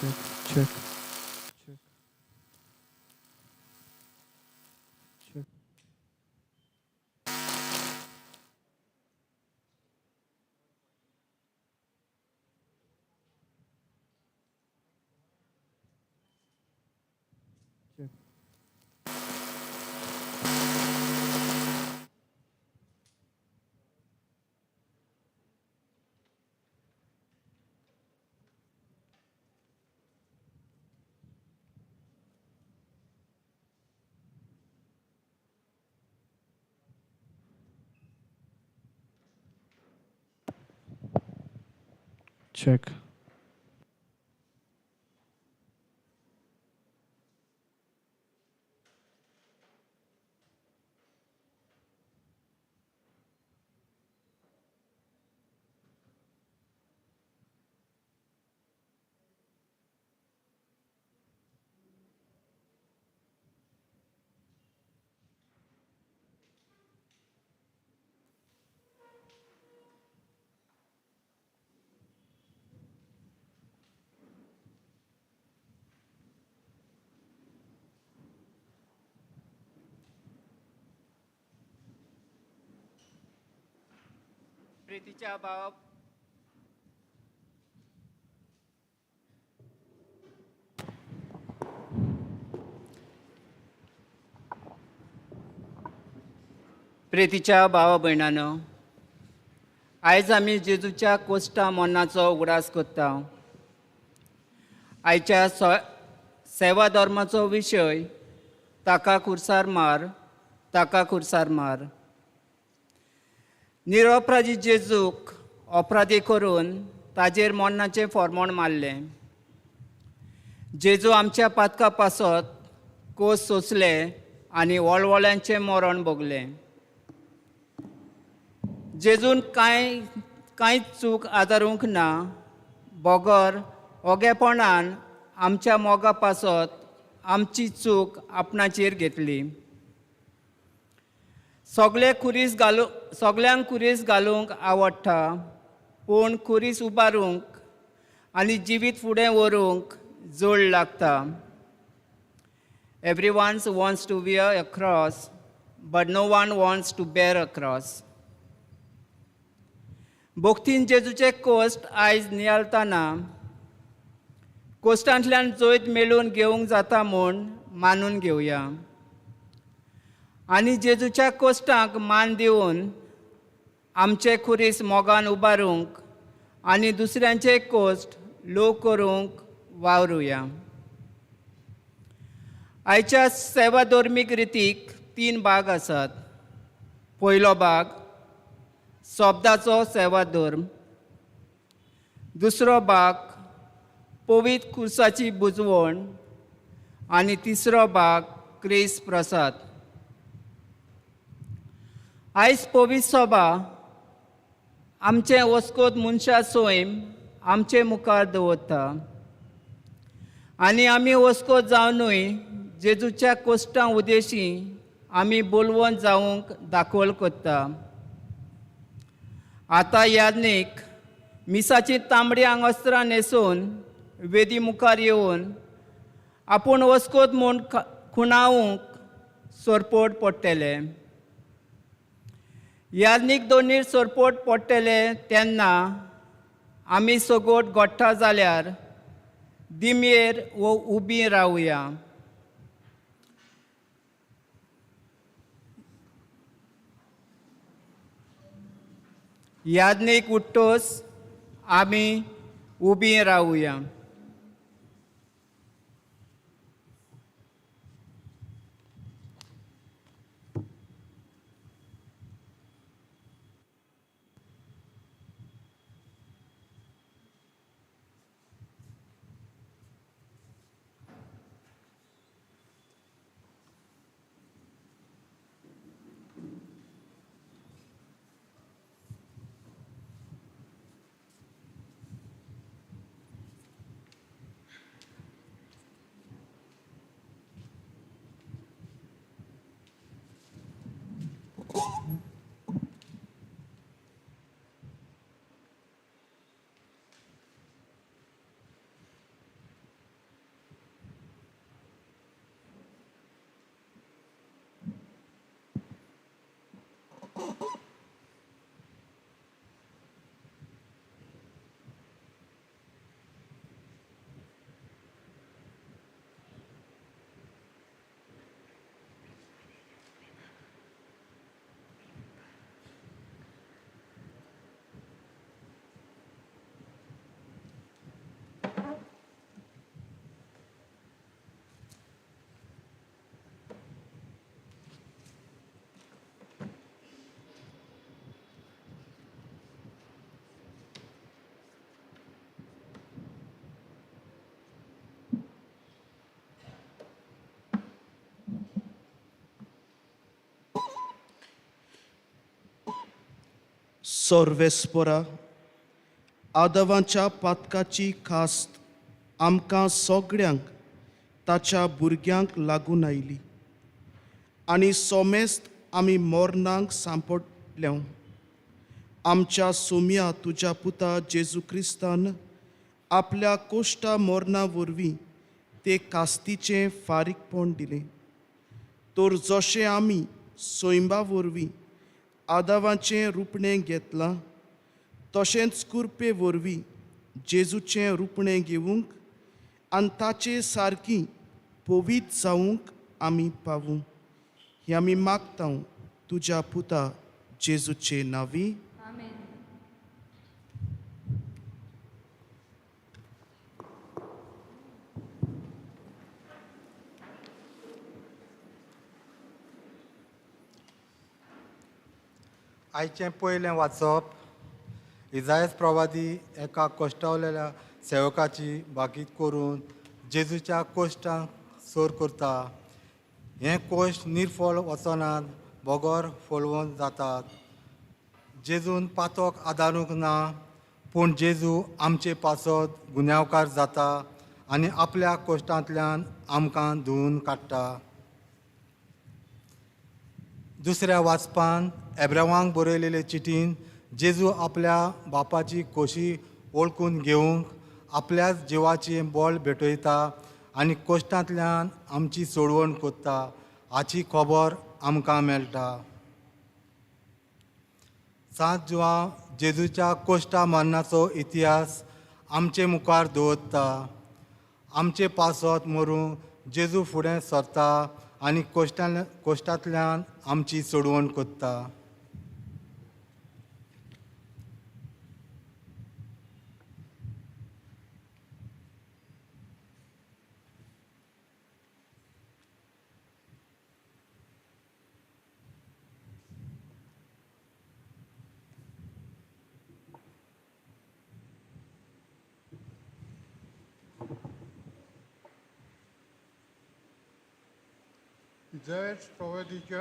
Check, check, check, check. Check. Check. प्रितीच्या भावा प्रितीच्या भावा भयणानो, आयज आमी जेजूच्या कोश्टा मरणाचो उगडास करता. आयच्या सेवा धर्माचो विशय ताका खुर्सार मार, ताका खुर्सार मार. निरपराधी जेजूक अपराधी करून ताजेर मरणाचें फॉर्मोण मारलें. जेजू आमच्या पातका पासत कोस सोंसले आनी वळवळ्यांचें मरण भोगलें. जेजून कांयच चूक आदारूंक ना, बगर ओगेपणान आमच्या मोगा पासत आमची चूक आपणाचेर घेतली. सगल्यांक खुरीस घालूंक आवडटा, पूण खुरीस उबारूंक आनी जिवीत फुडें व्हरूंक जोड लागता. Every one wants to wear a cross, but no one wants to bear a cross. भक्तीन जेजूचे कोश्ट आयज नियाळतना कोश्टांतल्यान जैत मेळून घेवंक जाता म्हूण मानून घेवया आनी जेजूच्या कोश्टांक मान दिवन आमचे खुरीस मोगान उबारूंक आनी दुसऱ्यांचे कोश्ट लो करूंक वावरुया. आयच्या सेवा धर्मीक रितीक 3 भाग आसात. पयलो भाग शब्दाचो सेवा धर्म, दुसरो भाग पवित्र खुर्साची बुजवण आनी तिसरो भाग क्रिस्त प्रसाद. आयज पवित्र सभा आमचें वस्कोत मनशा स्वयं आमचे मुखार दवरता आनी आमी वस्कोत जावनूय जेजूच्या कोश्टां उदेशी आमी बोलवण जावंक दाखोल करता. आतां याज्ञीक मिसाची तांबडी आंगवस्त्रां न्हेसून वेदी मुखार येवन आपूण वस्कोत म्हूण खुणावंक सोरपोट पडटले. याज्ञीक दोनीर सोरपोट पडटले तेन्ना आमी सगोट गोठ्ठा जाल्यार दिमयेर वो उबी रावया. याज्ञीक उठ्ठोस आमी उबी रावया. सर्वेस्परा, आदवांच्या पातकाची खास्त आमकां सगळ्यांक ताच्या भुरग्यांक लागून आयली आनी सोमेस्त आमी मोरनांक सांपडल्या. आमच्या सोम्या तुज्या पुता जेजू क्रिस्तान आपल्या कोश्टा मोरना वरवीं ते कास्तीचें फारीकपण दिलें. तर जशें आमी सैंबा वरवीं आदावाचें रुपणें घेतलां तशेंच कुरपे वरवीं जेजूचें रुपणें घेवंक आनी ताचे सारकी पवीत जावंक आमी पावूं, हें आमी मागता तुज्या पुता जेजूचे नांवी. आयचें पयलें वाचप इजायस प्रवादी एका कोश्टावलेल्या सेवकाची भाकीत करून जेजूच्या कोश्टांक सोर करता. हें कोश्ट निर्फळ वचनात बगर फळोवन जातात. जेजून पातोक आदारूंक ना, पूण जेजू आमचे पासत गुन्यांवकार जाता आनी आपल्या कोश्टांतल्यान आमकां धुवून काडटा. दुसऱ्या वाचपान एब्रावांक बरयलेले चिटीन जेजू आपल्या बापाची खोशी वळखून घेवंक आपल्याच जिवाची बळ भेटयता आनी कोश्टांतल्यान आमची सोडवण कोत्ता हाची खबर आमकां मेळटा. सांत जुवांव जेजूच्या कोश्टा मरणाचो इतिहास आमचे मुखार दवरता. आमचे पासत मरूंक जेजू फुडें सरता आनी कोश्टांतल्यान आमची सोडवण कोत्ता. इजायस प्रवादीच्या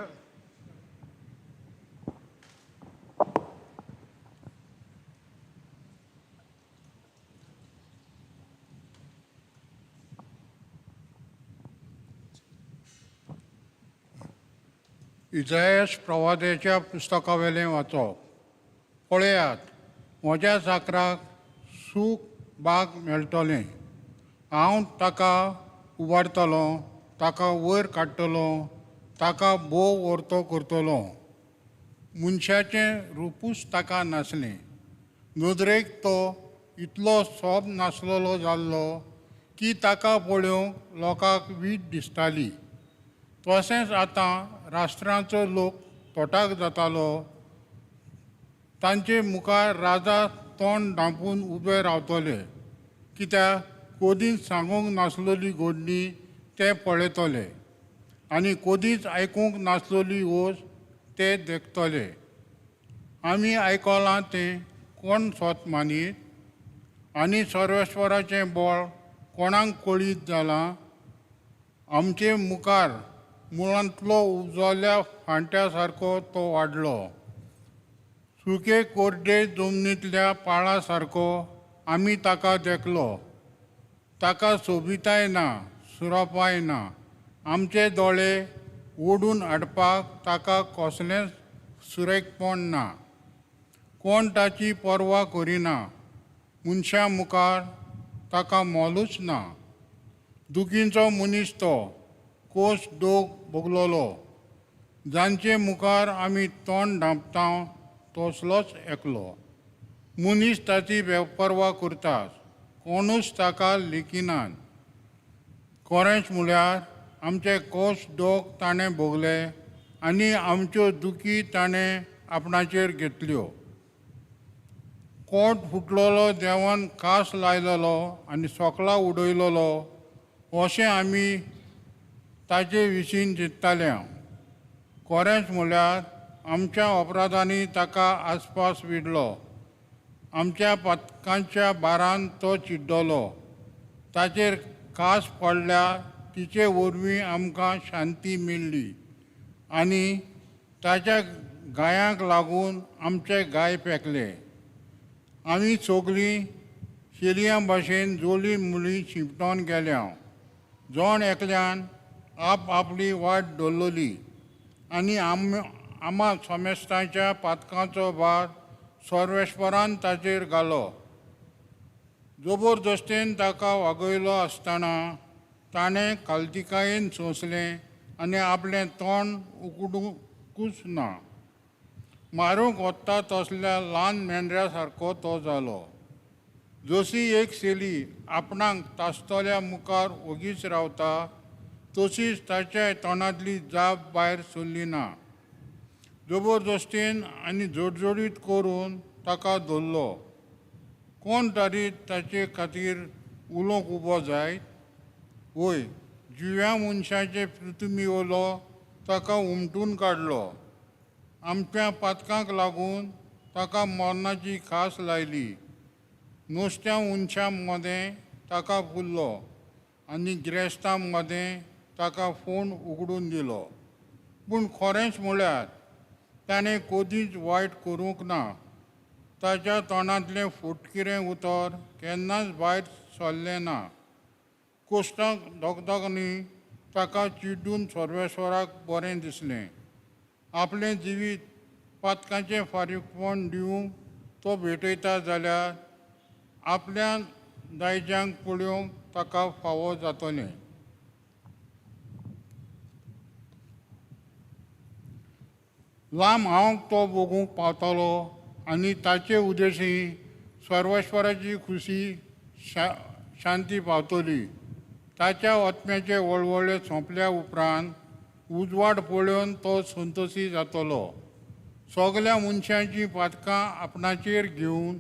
इजायस प्रवाद्याच्या पुस्तकावेलें वाचप. पळयात, म्हज्या चाकराक सूख बाग मेळटलें, हांव ताका उबारतलो, ताका वयर काडटलो, ताका भोव वर्तो करतलो. मनशाचें रुपूच ताका नासलें, नदरेक तो इतलो सोब नासलेलो जाल्लो की ताका पळोवंक लोकांक वीट दिसताली. तशेंच आतां राष्ट्रांचो लोक तोटाक जातालो, तांचे मुखार राजा तोंड धांपून उबे रावतले, कित्याक कोदींच सांगूंक नासलेली घोडणी ते पळयतले आनी कोदीच आयकूंक नासलेली वोस ते देखतले. आमी आयकलां तें कोण सोत मानीत आनी सर्वेश्वराचें बळ कोणाक कळीत जालां? आमचे मुखार मुळांतलो उजवल्या फांट्या सारको तो वाडलो, सुके कोरडे जमनींतल्या पाळा सारको आमी ताका देखलो. ताका सोबिताय ना, सुरपाय ना, आमचे दोळे ओडून हाडपाक ताका कसलेंच सुरेखपण ना. कोण ताची पर्वा करिना, मनशां मुखार ताका मोलूच ना. दुखींचो मनीस तो, कोस दोग भोगलोलो, जांचे मुखार आमी तोंड धांपता तसलोच एकलो. मनीस ताची बेपर्वा करतात, कोणूच ताका लेखिनात. खरेंच म्हळ्यार आमचे कोस दोग ताणें भोगले आनी आमच्यो दुखी ताणें आपणाचेर घेतल्यो. कोट फुटलेलो देवान कास लायलेलो आनी सोकला उडयलेलो अशें आमी ताचे विशीं चिंतताले. खरेंच म्हळ्यार आमच्या अपराधांनी ताका आसपास विडलो, आमच्या पातकांच्या बारान तो चिड्डलो. ताचेर कास पडल्या तिचे वरवीं आमकां शांती मेळ्ळी आनी ताच्या गायांक लागून आमचे गाय पेकले. आमी सगळीं शेलयां भाशेन जोली मुली शिंपटोन गेल्या. जण एकल्यान आप आपली वाट दवरली आनी आमा समेस्तांच्या पातकांचो भार सर्वेश्वरान ताचेर घालो. जबरदस्तेन ताका वागयलो आसतना ताणें कालतिकायेन सोंसलें आनी आपलें तोंड उकडूंकूच ना. मारूंक वता तसल्या ल्हान मेंढऱ्या सारको तो जालो. जशी एक सेली आपणाक तासतल्या मुखार ओगीच रावता तशीच ताच्या तोंडांतली जाप भायर सरली ना. जबरदस्तीन आनी जोडजोडीत करून ताका धरलो. कोण तरी ताचे खातीर उलोवंक उबो जायत? वय, जिव्या मनशाचे पृथ्वीवयलो ताका उमटून काडलो. आमच्या पातकांक लागून ताका मरणाची खास लायली. नुस्त्या मनशां मदें ताका पुरलो आनी गिरेस्तां मदें ताका फोण उगडून दिलो. पूण खरेंच म्हळ्यार ताणें कदींच वायट करूंक ना. ताच्या तोंडांतलें फुटकिरें उतर केन्नाच भायर सरलें ना. कोश्टांक दगदगनी ताका चिड्डून सर्वेश्वराक बरें दिसलें. आपलें जिवीत पातकांचें फारीकपण दिवंक तो भेटयता जाल्यार आपल्या दायज्यांक पळोवंक ताका फावो जातलें. लांब हांव तो भोगूंक पावतलो आनी ताचे उद्देशी सर्वेश्वराची खुशी शांती पावतली. ताच्या आत्म्याचे वळवळे सोंपल्या उपरांत उजवाड पळोवन तो संतोशी जातलो. सगल्या मनशांचीं पातकां आपणाचेर घेवन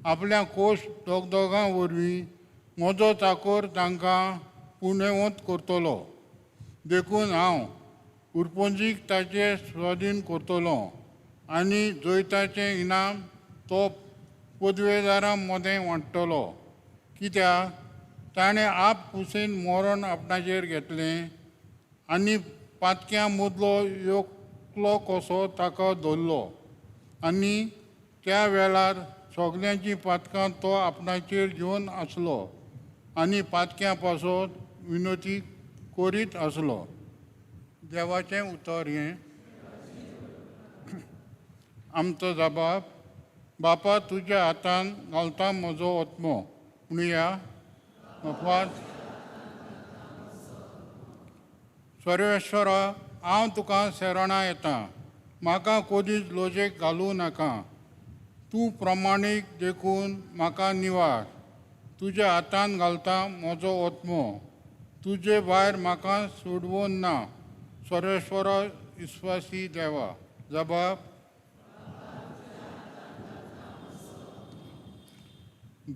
आपल्या कोश दोगदोगां वरवीं म्हजो चाकोर तांकां पुण्यवंत करतलो. देखून हांव उरपंजीक ताचे स्वाधीन करतलो आनी जैताचें इनाम तो पदवेदारां मदें वांट्टलो. कित्याक ताणें आप कुशीन मरण आपणाचेर घेतलें आनी पातक्यां मदलो एकलो कसो ताका धरलो आनी त्या वेळार सगल्यांचीं पातकां तो आपणाचेर घेवन आसलो आनी पातक्यां पासत विनोती करीत आसलो. देवाचें उतर हें. आमचो जबाब. बापा तुज्या हातान घालता म्हजो आत्मो. म्हणया बापा सर्वेश्वरा, हांव तुका शरणां येता. म्हाका कदीच लजेक घालूं नाका. तूं प्रमाणीक देखून म्हाका निवार. तुज्या हातान घालता म्हजो आत्मो. तुजे भायर म्हाका सोडवून ना. सर्वेश्वरा विस्वासी देवा. जबाब.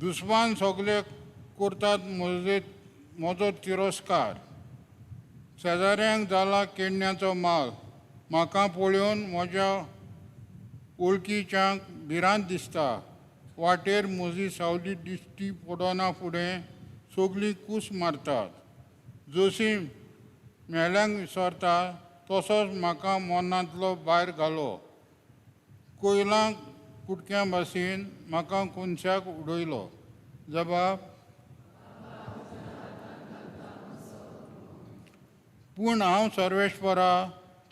दुस्मान सगळे करतात म्हजो तिरस्कार. शेजाऱ्यांक जाला केडण्याचो माल. म्हाका पळोवन म्हज्या वळखीच्यांक भिरांत दिसता. वाटेर म्हजी सावली दिश्टी पडना फुडें सगळीं कूस मारतात. जशी मेल्यांक विसरता तसोच म्हाका मनांतलो भायर घालो. कोयलांक कुटक्यां भाशेन म्हाका कोनशाक उडयलो. जबाब. पूण हांव सर्वेश्वरा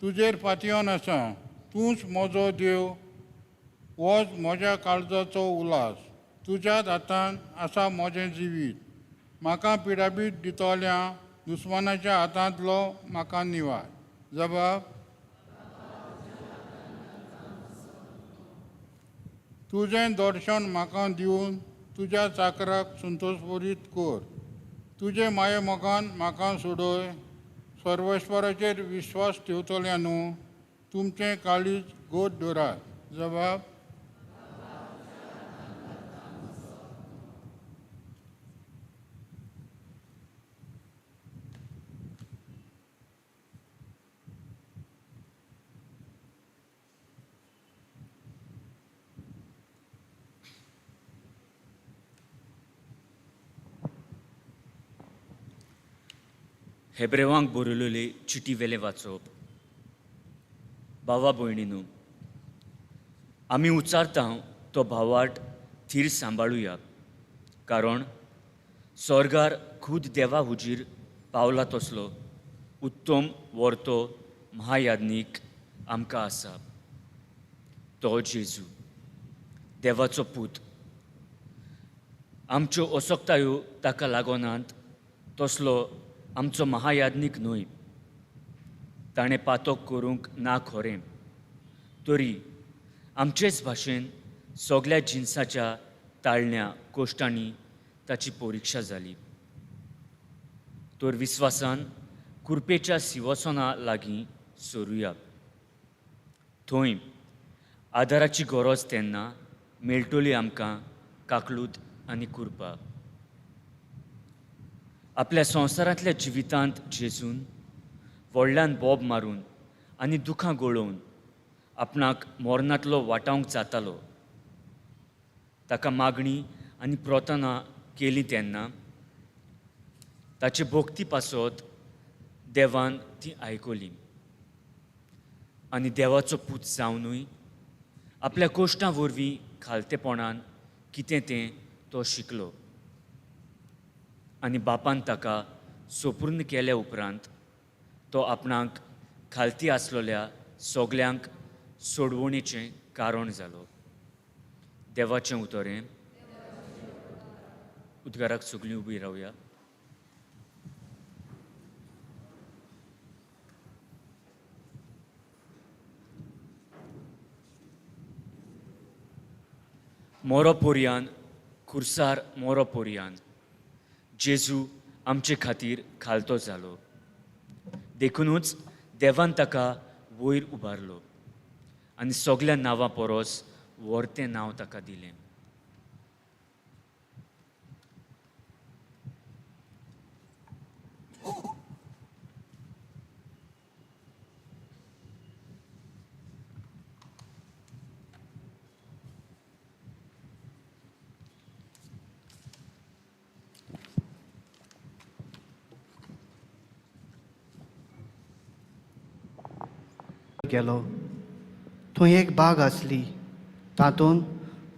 तुजेर पातयेवन आसा. तूंच म्हजो देव, होच म्हज्या काळजाचो उल्हास. तुज्याच हातान आसा म्हजें जिवीत. म्हाका पिडापीड दितल्या दुस्मानाच्या हातांतलो म्हाका निवार. जबाब. तुजें दर्शन म्हाका दिवन तुज्या चाकराक संतोशभरीत कर. तुजे माये मोगान म्हाका सोडय. सर्वेश्वराचेर विश्वास ठेवतल्या न्हू तुमचें काळीज गोड दवरात. जबाब. हेब्रेवांक बरयलेले चिटी वेलें वाचप. भावा भयणीनू, आमी उच्चारता तो भावार्ट थीर सांबाळुया, कारण स्वर्गार खुद देवा हुजीर पावला तसलो उत्तम वर्तो महायाज्ञीक आमकां आसा, तो जेजू देवाचो पूत। आमच्यो असक्तायो ताका लागोनात तसलो आमचो महायाज्ञीक न्हय। ताणें पातक करूंक ना खरें, तरी आमचेच भाशेन सगल्या जिनसाच्या ताळण्या कोश्टांनी ताची परिक्षा जाली। तर विस्वासान कुरपेच्या सिंवासना लागीं सरुया, थंय आदाराची गरज तेन्ना मेळटली आमकां काकलूत आनी कुरपा। आपल्या संवसारांतल्या जिवितांत जेजून व्हडल्यान बोब मारून आनी दुखां गळोवन आपणाक मरणांतलो वाटावंक जातालो। ताका मागणी आनी प्रार्थना केली तेन्ना ताचे भक्ती पासत देवान ती आयकली आनी देवाचो पूत जावनूय आपल्या कोश्टां वरवीं खालतेपणान कितें तें तो शिकलो आनी बापान ताका सोपूर्ण केल्या उपरांत तो आपणाक खालती आसलेल्या सगल्यांक सोडवणेचें कारण जालो। देवाचें उतर हें। उद्गाराक सगळीं उबी रावया। मोरो पोरयान खुर्सार मोरो पोरयान जेजू आमचे खातीर खालतो जालो, देखुनूच देवान ताका वयर उबारलो आनी सगल्या नांवां परस व्हरतें नांव ताका दिलें। गेलो थंय एक बाग आसली, तातूंत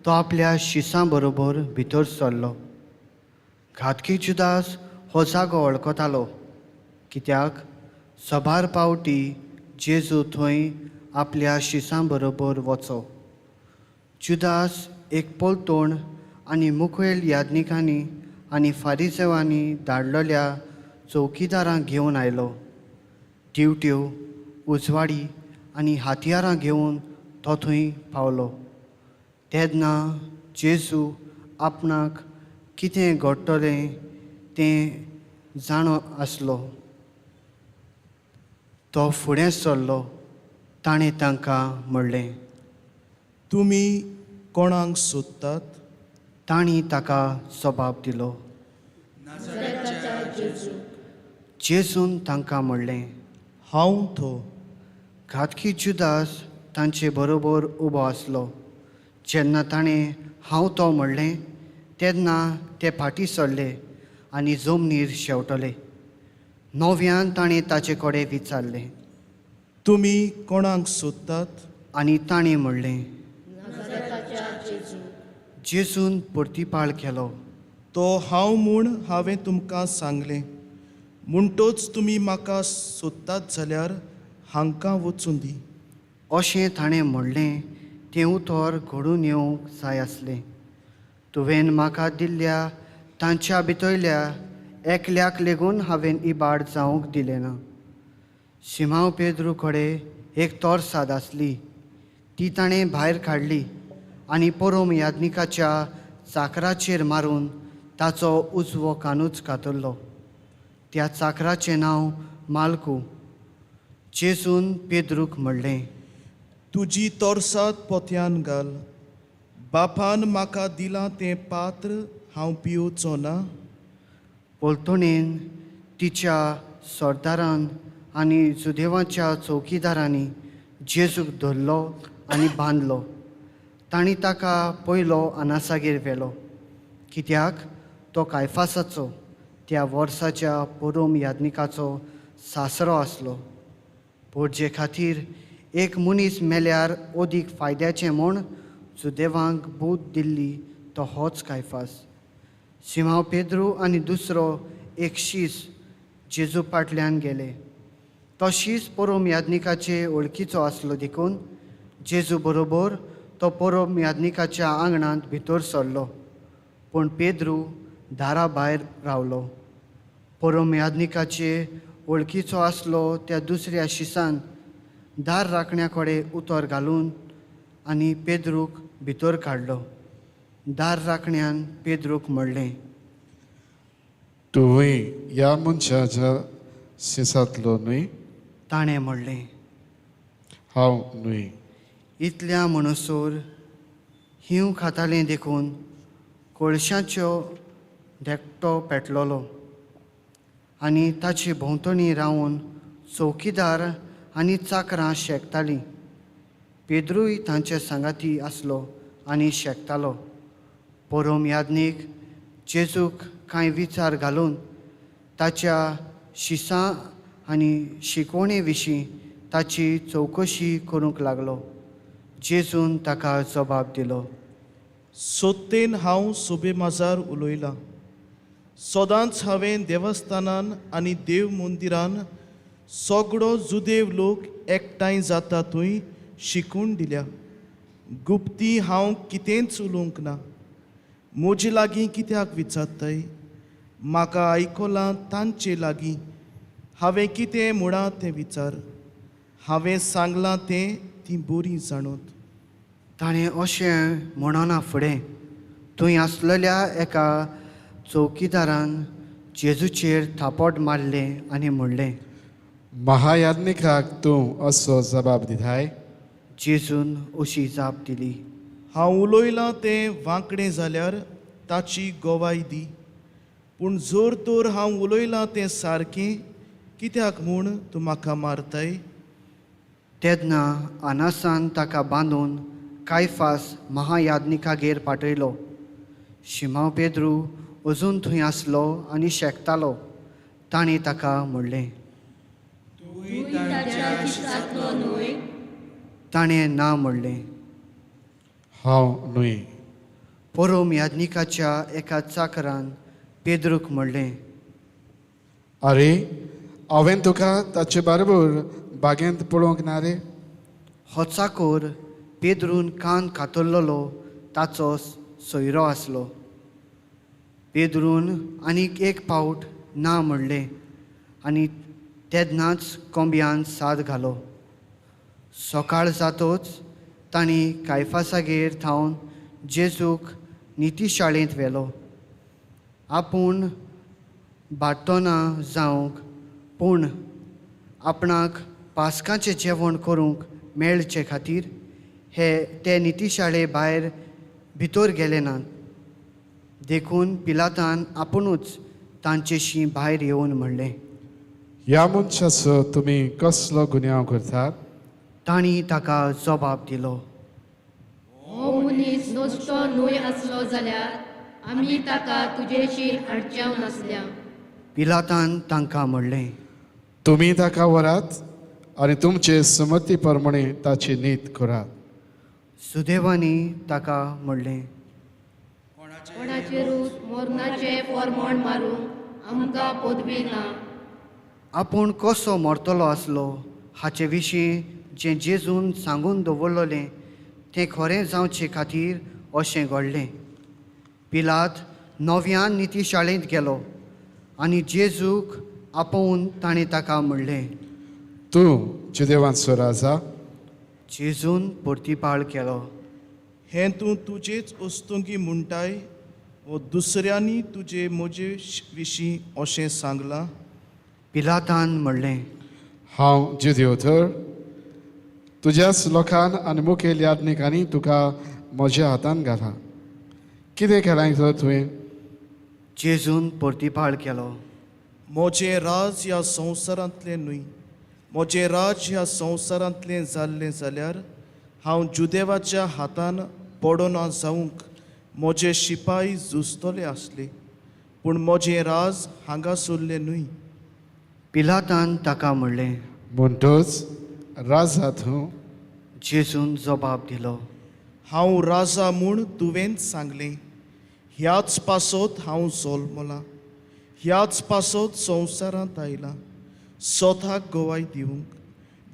तो आपल्या शिसां बरोबर भितर सरलो। घातकी जुदास हो जागो वळखतालो, कित्याक सबार पावटी जेजू थंय आपल्या शिसां बरोबर वचो। जुदास एक पलतोण आनी मुखेल याज्ञिकांनी आनी फारिजेवांनी धाडलेल्या चौकीदारांक घेवन आयलो। दिवट्यो, उजवाडी आनी हातयारां घेवन तो थंय पावलो। तेन्ना जेजू आपणाक कितें घडटलें तें जाणो आसलो। तो फुडें सरलो, ताणें तांकां म्हणलें, तुमी कोणाक सोदतात? तांणी ताका जबाब दिलो। जेजून तांकां म्हणलें, हांव तो। घातकी जुदास तांचे बरोबर उबो आसलो। जेन्ना ताणें हांव तो म्हणलें तेन्ना ते फाटीं सरले आनी जमनीर शेंवटले। नव्यान ताणें ताचे कडेन विचारलें, तुमी कोणाक सोदतात? आनी ताणें म्हणलें, जेजून प्रतिपाळ केलो, तो हांव म्हूण हांवें तुमकां सांगलें, म्हणटोच तुमी म्हाका सोदतात जाल्यार हांकां वचूं दी। अशें ताणें म्हणलें तें उतर घडून येवंक जाय आसलें। तुवें म्हाका दिल्ल्या तांच्या भितरल्या एकल्याक लेगून हांवें इबाड जावंक दिलें ना। सिमांव पेद्रू कडेन एक तोरसाद आसली, ती ताणें भायर काडली आनी परोम याज्ञिकाच्या चाकराचेर मारून ताचो उजवो कानूच कातरलो। त्या चाकराचें नांव मालकू। जेजून पेद्रूक म्हणलें, तुजी तोरसाद पोत्यान घाल, बापान म्हाका दिलां तें पात्र हांव पिवचो ना। पलतणेन तिच्या सरदारान आनी जुदेवाच्या चौकीदारांनी जेजूक धरलो आनी बांदलो। तांणी ताका पयलो अनासागेर व्हेलो, कित्याक तो कायफासाचो त्या वर्साच्या परोम याज्ञिकाचो सासरो आसलो। पोरजे खातीर एक मनीस मेल्यार अदीक फायद्याचें म्हूण जुदेवांक बूद दिल्ली तो होच कायफास. सिमांव पेद्रू आनी दुसरो एक शीस जेजू फाटल्यान गेले. तो शीस परोम याज्ञिकाचे वळखीचो आसलो देखून जेजू बरोबर तो परोम याज्ञिकाच्या आंगणांत भितर सरलो, पूण पेद्रू दारा भायर रावलो. परोम याज्ञिकाचे वळखीचो आसलो त्या दुसऱ्या शिसान दार राखण्या कडेन उतर घालून आनी पेद्रूक भितर काडलो. दार राखण्यान पेद्रूक म्हणलें, तुवूय ह्या मनशाच्या शिसांतलो न्हय? ताणें म्हणलें, हांव न्हय. इतल्या म्हणसर हींव खातालें देखून कोळशाच्यो धाकटो पेटलोलो आनी ताचे भोंवतणी रावन चौकीदार आनी चाकरां शेकतालीं. पेद्रूय तांचे सांगाती आसलो आनी शेकतालो. परोम याज्ञीक जेजूक कांय विचार घालून ताच्या शिसां आनी शिकवणे विशीं ताची चवकशी करूंक लागलो. जेजून ताका जबाब दिलो, सोत्तेन हांव सोबे माजार उलयलां. सदांच हांवें देवस्थानान आनी देव मंदिरान सगळो जुदेव लोक एकठांय जाता थंय शिकून दिल्या. गुप्ती हांव कितेंच उलोवंक ना. म्हजे लागीं कित्याक विचारताय? म्हाका आयकलां तांचे लागीं हांवें कितें म्हळां तें विचार. हांवें सांगलां तें तीं बरीं जाणूत. ताणें अशें म्हणना फुडें थंय आसलेल्या एका चौकीदारान जेजूचेर थापट मारलें आनी म्हणलें, महायाज्ञिकाक तूं असो जबाब दिताय? जेजून अशी जाप दिली, हांव उलयलां तें वांकडें जाल्यार ताची गवाय दी, पूण जर तर हांव उलयलां तें सारकें कित्याक म्हूण तूं म्हाका मारताय? तेन्ना अनासान ताका बांदून कायफास महायाज्ञिकागेर पाठयलो. शिमांव पेद्रू अजून थंय आसलो आनी शेकतालो. ताणें ताका म्हणलें, ताणें ना म्हणलें. हांव न्हय. परोम याज्ञिकाच्या एका चाकरान पेद्रूक म्हणलें, आरे, हांवें तुका ताचे बरोबर बागेंत पळोवंक ना रे? हो चाकोर पेद्रून कान कातरलेलो ताचो सोयरो आसलो. पेद्रून आनीक एक पावट ना म्हणलें आनी तेन्नाच कोंब्यान साद घालो. सकाळ जातोच तांणी कायफासागेर थावन जेजूक नितीशाळेंत व्हेलो. आपूण बाटोना जावंक पूण आपणाक पास्काचें जेवण करूंक मेळचे खातीर हे ते नितीशाळे भायर भितर गेले नात. देखून पिलातान आपुणूच तांचेशी भायर येवन म्हणलें, ह्या मनशाचो तुमी कसलो गुन्यांव करतात? तांणी ताका जबाब दिलो, हो मनीस नश्टो न्हय आसलो जाल्यार आमी ताका तुजेशी हाडच्याव नासल्या. पिलातान तांकां म्हणलें, तुमी ताका व्हरात आनी तुमचे समती प्रमाणे ताची नीत करात. सुदेवांनी ताका म्हणलें, कोणाचेरूच मरणाचें फॉर्मोण मारूंक आमकां पदवी ना. आपूण कसो मरतलो आसलो हाचे विशीं जें जेजून सांगून दवरलेलें तें खरें जावचे खातीर अशें घडलें. पिलात नव्यान नितीशाळेंत गेलो आनी जेजूक आपोवन ताणें ताका म्हणलें, तूं जुदेवांचो राजा? जेजून परतिपाळ केलो, हें तूं तुजेच वस्तुंगी म्हणटाय वो दुसऱ्यांनी तुजे म्हजे विशीं अशें सांगलां? पिलातान म्हणलें, हांव जुदेव तर? तुज्याच लोकान आनी मुखेल याज्ञिकांनी तुका म्हज्या हातान घाला. कितें केलां तर तुवें? जेजून परतिपाळ केलो, म्हजें राज ह्या संवसारांतलें न्हय. म्हजें राज ह्या संवसारांतलें जाल्लें जाल्यार हांव जुदेवाच्या हातान पडना जावंक म्हजे शिपाय झुजतले आसले, पूण म्हजें राज हांगासरलें न्हय. पिलातान ताका म्हणलें, म्हणटच राजा तूं? जेजून जबाब दिलो, हांव राजा म्हूण तुवें सांगलें. ह्याच पासत हांव जल्मलां, ह्याच पासत संवसारांत आयलां, सोताक गवाय दिवंक.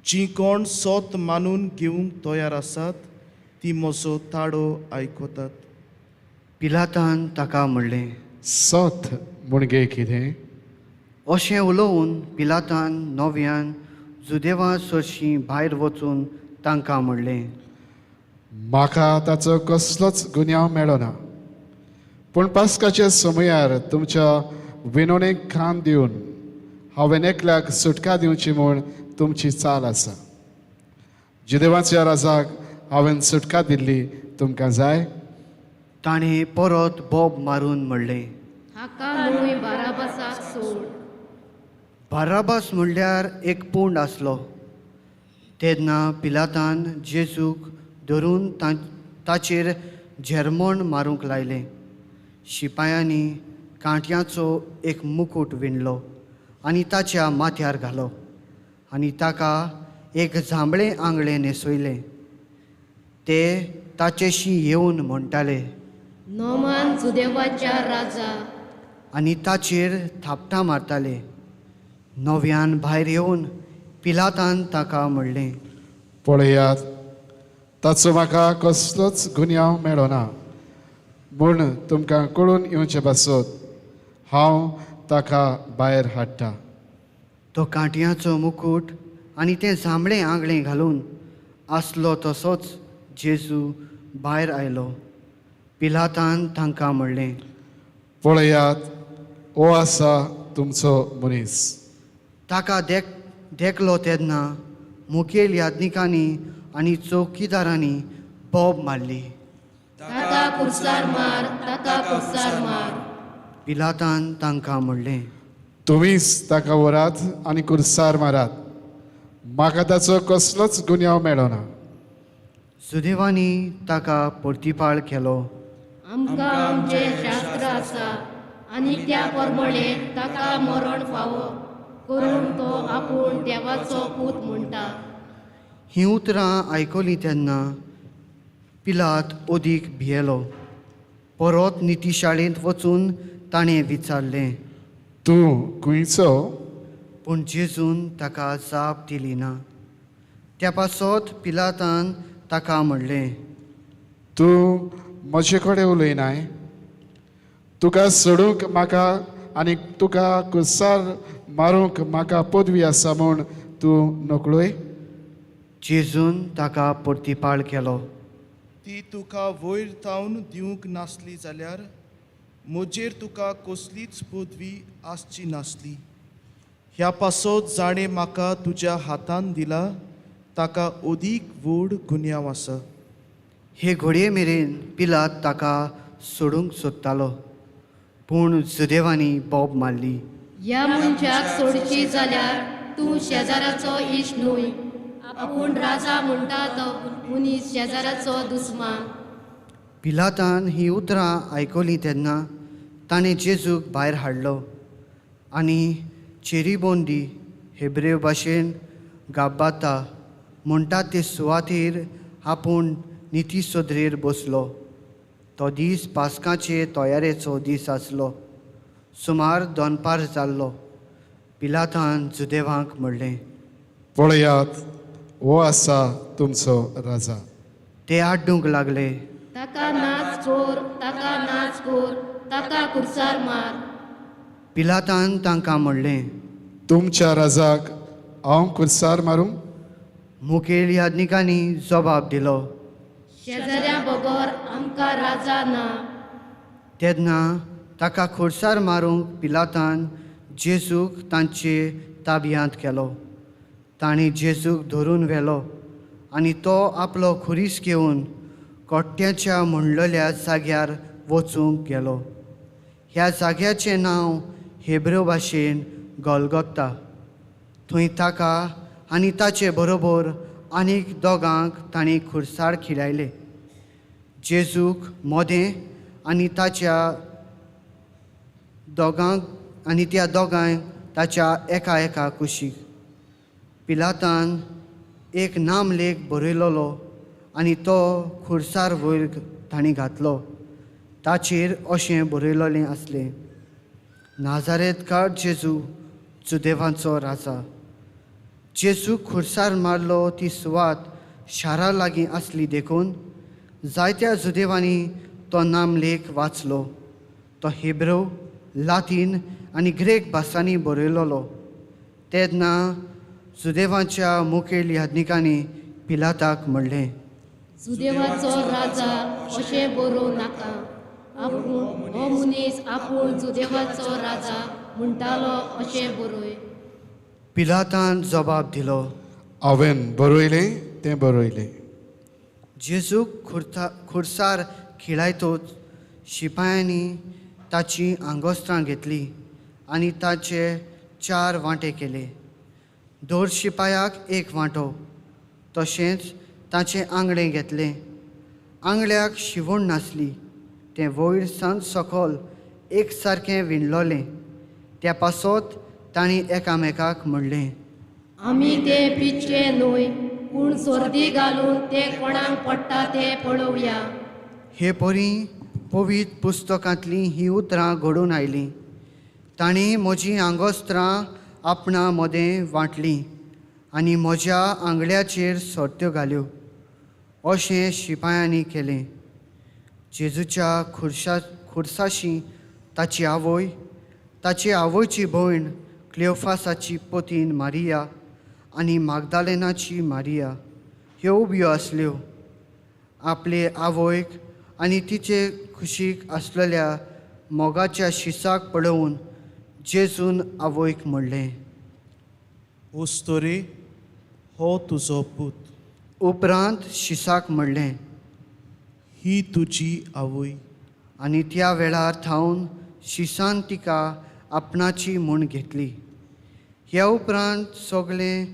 जीं कोण सोत मानून घेवंक तयार आसात ती म्हजो ताळो आयकतात. पिलातान ताका म्हणलें, सत म्हणजे कितें? अशें उलोवन पिलातान नव्यान जुदेवा सरशीं भायर वचून तांकां म्हणलें, म्हाका ताचो कसलोच गुन्यांव मेळना, पूण पास्काच्या समयार तुमच्या विनोणेक खान दिवन हांवें एकल्याक सुटका दिवची म्हूण तुमची चाल आसा. जुदेवाच्या राजाक हांवें सुटका दिल्ली तुमकां जाय? ताणें परत बोब मारून म्हणलें, हाका न्हय, बाराबासाक सोड. बाराबास म्हणल्यार एक पूंड आसलो. तेन्ना पिलातान जेजूक धरून ताचेर झेरमोण मारूंक लायलें. शिपायांनी कांट्याचो एक मुकूट विणलो आनी ताच्या माथ्यार घालो आनी ताका एक जांबळें आंगळें न्हेसयलें. ते ताचेशी येवन म्हणटाले, नोमान जुदेवाच्या राजा. आनी ताचेर थापटां मारताले. नव्यान भायर येवन पिलातान ताका म्हणलें, पळयात, ताचो म्हाका कसलोच गुन्यांव मेळना म्हूण तुमकां कळून येवचें पासत हांव ताका भायर हाडटा. तो कांटयांचो मुकूट आनी तें जांबळें आंगळें घालून आसलो तसोच जेजू भायर आयलो. पिलातान तांकां म्हणलें, पळयात, हो आसा तुमचो मनीस. ताका देखलो तेन्ना मुखेल याज्ञिकांनी आनी चौकीदारांनी बोब मारली, ताका कुर्सार मार, ताका कुर्सार मार. पिलातान तांकां म्हणलें, तुमीच ताका व्हरात आनी कुर्सार मारात, म्हाका ताचो कसलोच गुन्यांव मेळना. सुदेवांनी ताका परतिपाळ केलो, आमकां आमचें शास्त्र आसा आनी त्या प्रमाणे ताका मरण फावो करून तो आपूण देवाचो पूत म्हणटा. हीं उतरां आयकलीं तेन्ना पिलात अदीक भियेलो. परत नितीशाळेंत वचून ताणें विचारलें, तूं खंयचो? पूण जेजून ताका जाप दिली ना. त्या पासत पिलातान ताका म्हणलें, तूं म्हजे कडेन उलयनाय? तुका सोडूंक म्हाका आनी तुका कुर्सार मारूंक म्हाका पदवी आसा म्हूण तूं नकळय? जेजून ताका परतिपाळ केलो, ती तुका वयर थावन दिवंक नासली जाल्यार म्हजेर तुका कसलीच पदवी आसची नासली. ह्या पासत जाणें म्हाका तुज्या हातान दिला ताका अदीक व्हड गुन्यांव आसा. हे घडये मेरेन पिलात ताका सोडूंक सोदतालो, पूण जुदेवांनी बोब मारली, ह्या मनशाक सोडची जाल्यार तूं शेजाराचो इश्ट न्हय. आपूण राजा म्हणटा तो मनीस शेजाराचो दुस्मान. पिलातान हीं उतरां आयकलीं तेन्ना ताणें जेजूक भायर हाडलो आनी चेरीबोंदी हेब्रेव भाशेन गाब्बाता म्हणटा ते सुवातेर आपूण निती सोदरेर बसलो. तो दीस पास्काचे तयारेचो दीस आसलो. सुमार दनपार जाल्लो. पिलातान जुदेवांक म्हणलें, पळयात, हो आसा तुमचो राजा. ते आड्डूंक लागले, ताका नाच कोर, ताका नाच कोर, ताका कुर्सार मार. पिलातान तांकां म्हणलें, तुमच्या राजाक हांव कुर्सार मारूं? मुखेल याज्ञिकांनी जबाब दिलो, शेजाऱ्या बगर आमकां राजा ना. तेन्ना ताका खुर्सार मारूंक पिलातान जेजूक तांचे ताब्यांत केलो. तांणी जेजूक धरून व्हेलो आनी तो आपलो खुरीस घेवन कोट्ट्याच्या म्हणलेल्या जाग्यार वचूंक गेलो. ह्या जाग्याचें नांव हेब्रो भाशेन गोलगोत्ता. थंय ताका आनी ताचे बरोबर आनीक दोगांक तांणी खुर्सार खिळायले. जेजूक मोदें आनी ताच्या दोगांक आनी त्या दोगांक ताच्या एका एका कुशीक. पिलातान एक नामलेख बरयलोलो आनी तो खुर्सार वयर तांणी घातलो. ताचेर अशें बरयलोलें आसलें, नाजारेतकार जेजू, जुदेवांचो राजा. जेजू खुर्सार मारलो ती सुवात शारा लागीं आसली देखून जायत्या जुदेवांनी तो नामलेख वाचलो. तो हेब्रो, लातीन आनी ग्रेक भासांनी बरयलोलो. तेन्ना जुदेवांच्या मुखेल याज्ञिकांनी पिलाताक म्हणलें, जुदेवाचो राजा अशें बरोवं नाका, आपूण हो मनीस आपूण जुदेवाचो राजा म्हणटालो अशें बरय. पिलातान जबाब दिलो, हांवें बरयलें तें बरयलें. जेजूक खुर्सार खिळायतोच शिपायांनी ताचीं आंगोस्त्रां घेतलीं आनी ताचे 4 वांटे केले. दर शिपायाक 1 वांटो. तशेंच ताचें आंगडें घेतलें. आंगड्याक शिवण नासली, तें वयर सावन सकल एक सारकें विणलोलें. त्या पासत तांणी एकामेकाक म्हणलें, आमी तें पिचें न्हय, पूण सर्दी घालून तें कोणाक पडटा तें पळोवया. हे परी पवित्र पुस्तकांतलीं हीं उतरां घडून आयलीं. तांणी म्हजीं आंगोस्त्रां आपणा मदें वांटलीं आनी म्हज्या आंगड्याचेर सर्त्यो घाल्यो. अशें शिपायांनी केलें. जेजूच्या खुर्साशी ताची आवय, ताची आवयची भयण क्लियोफासाची पतीन मारिया आनी मागदालेनाची मारिया ह्यो उब्यो आसल्यो. आपले आवयक आनी तिचे खुशीक आसलेल्या मोगाच्या शिसाक पळोवन जेजून आवयक म्हणलें, उस्तोरी, हो तुजो पूत. उपरांत शिसाक म्हणलें, ही तुजी आवय. आनी त्या वेळार थावन शिसान तिका आपणाची म्हूण घेतली. ह्या उपरांत सगळें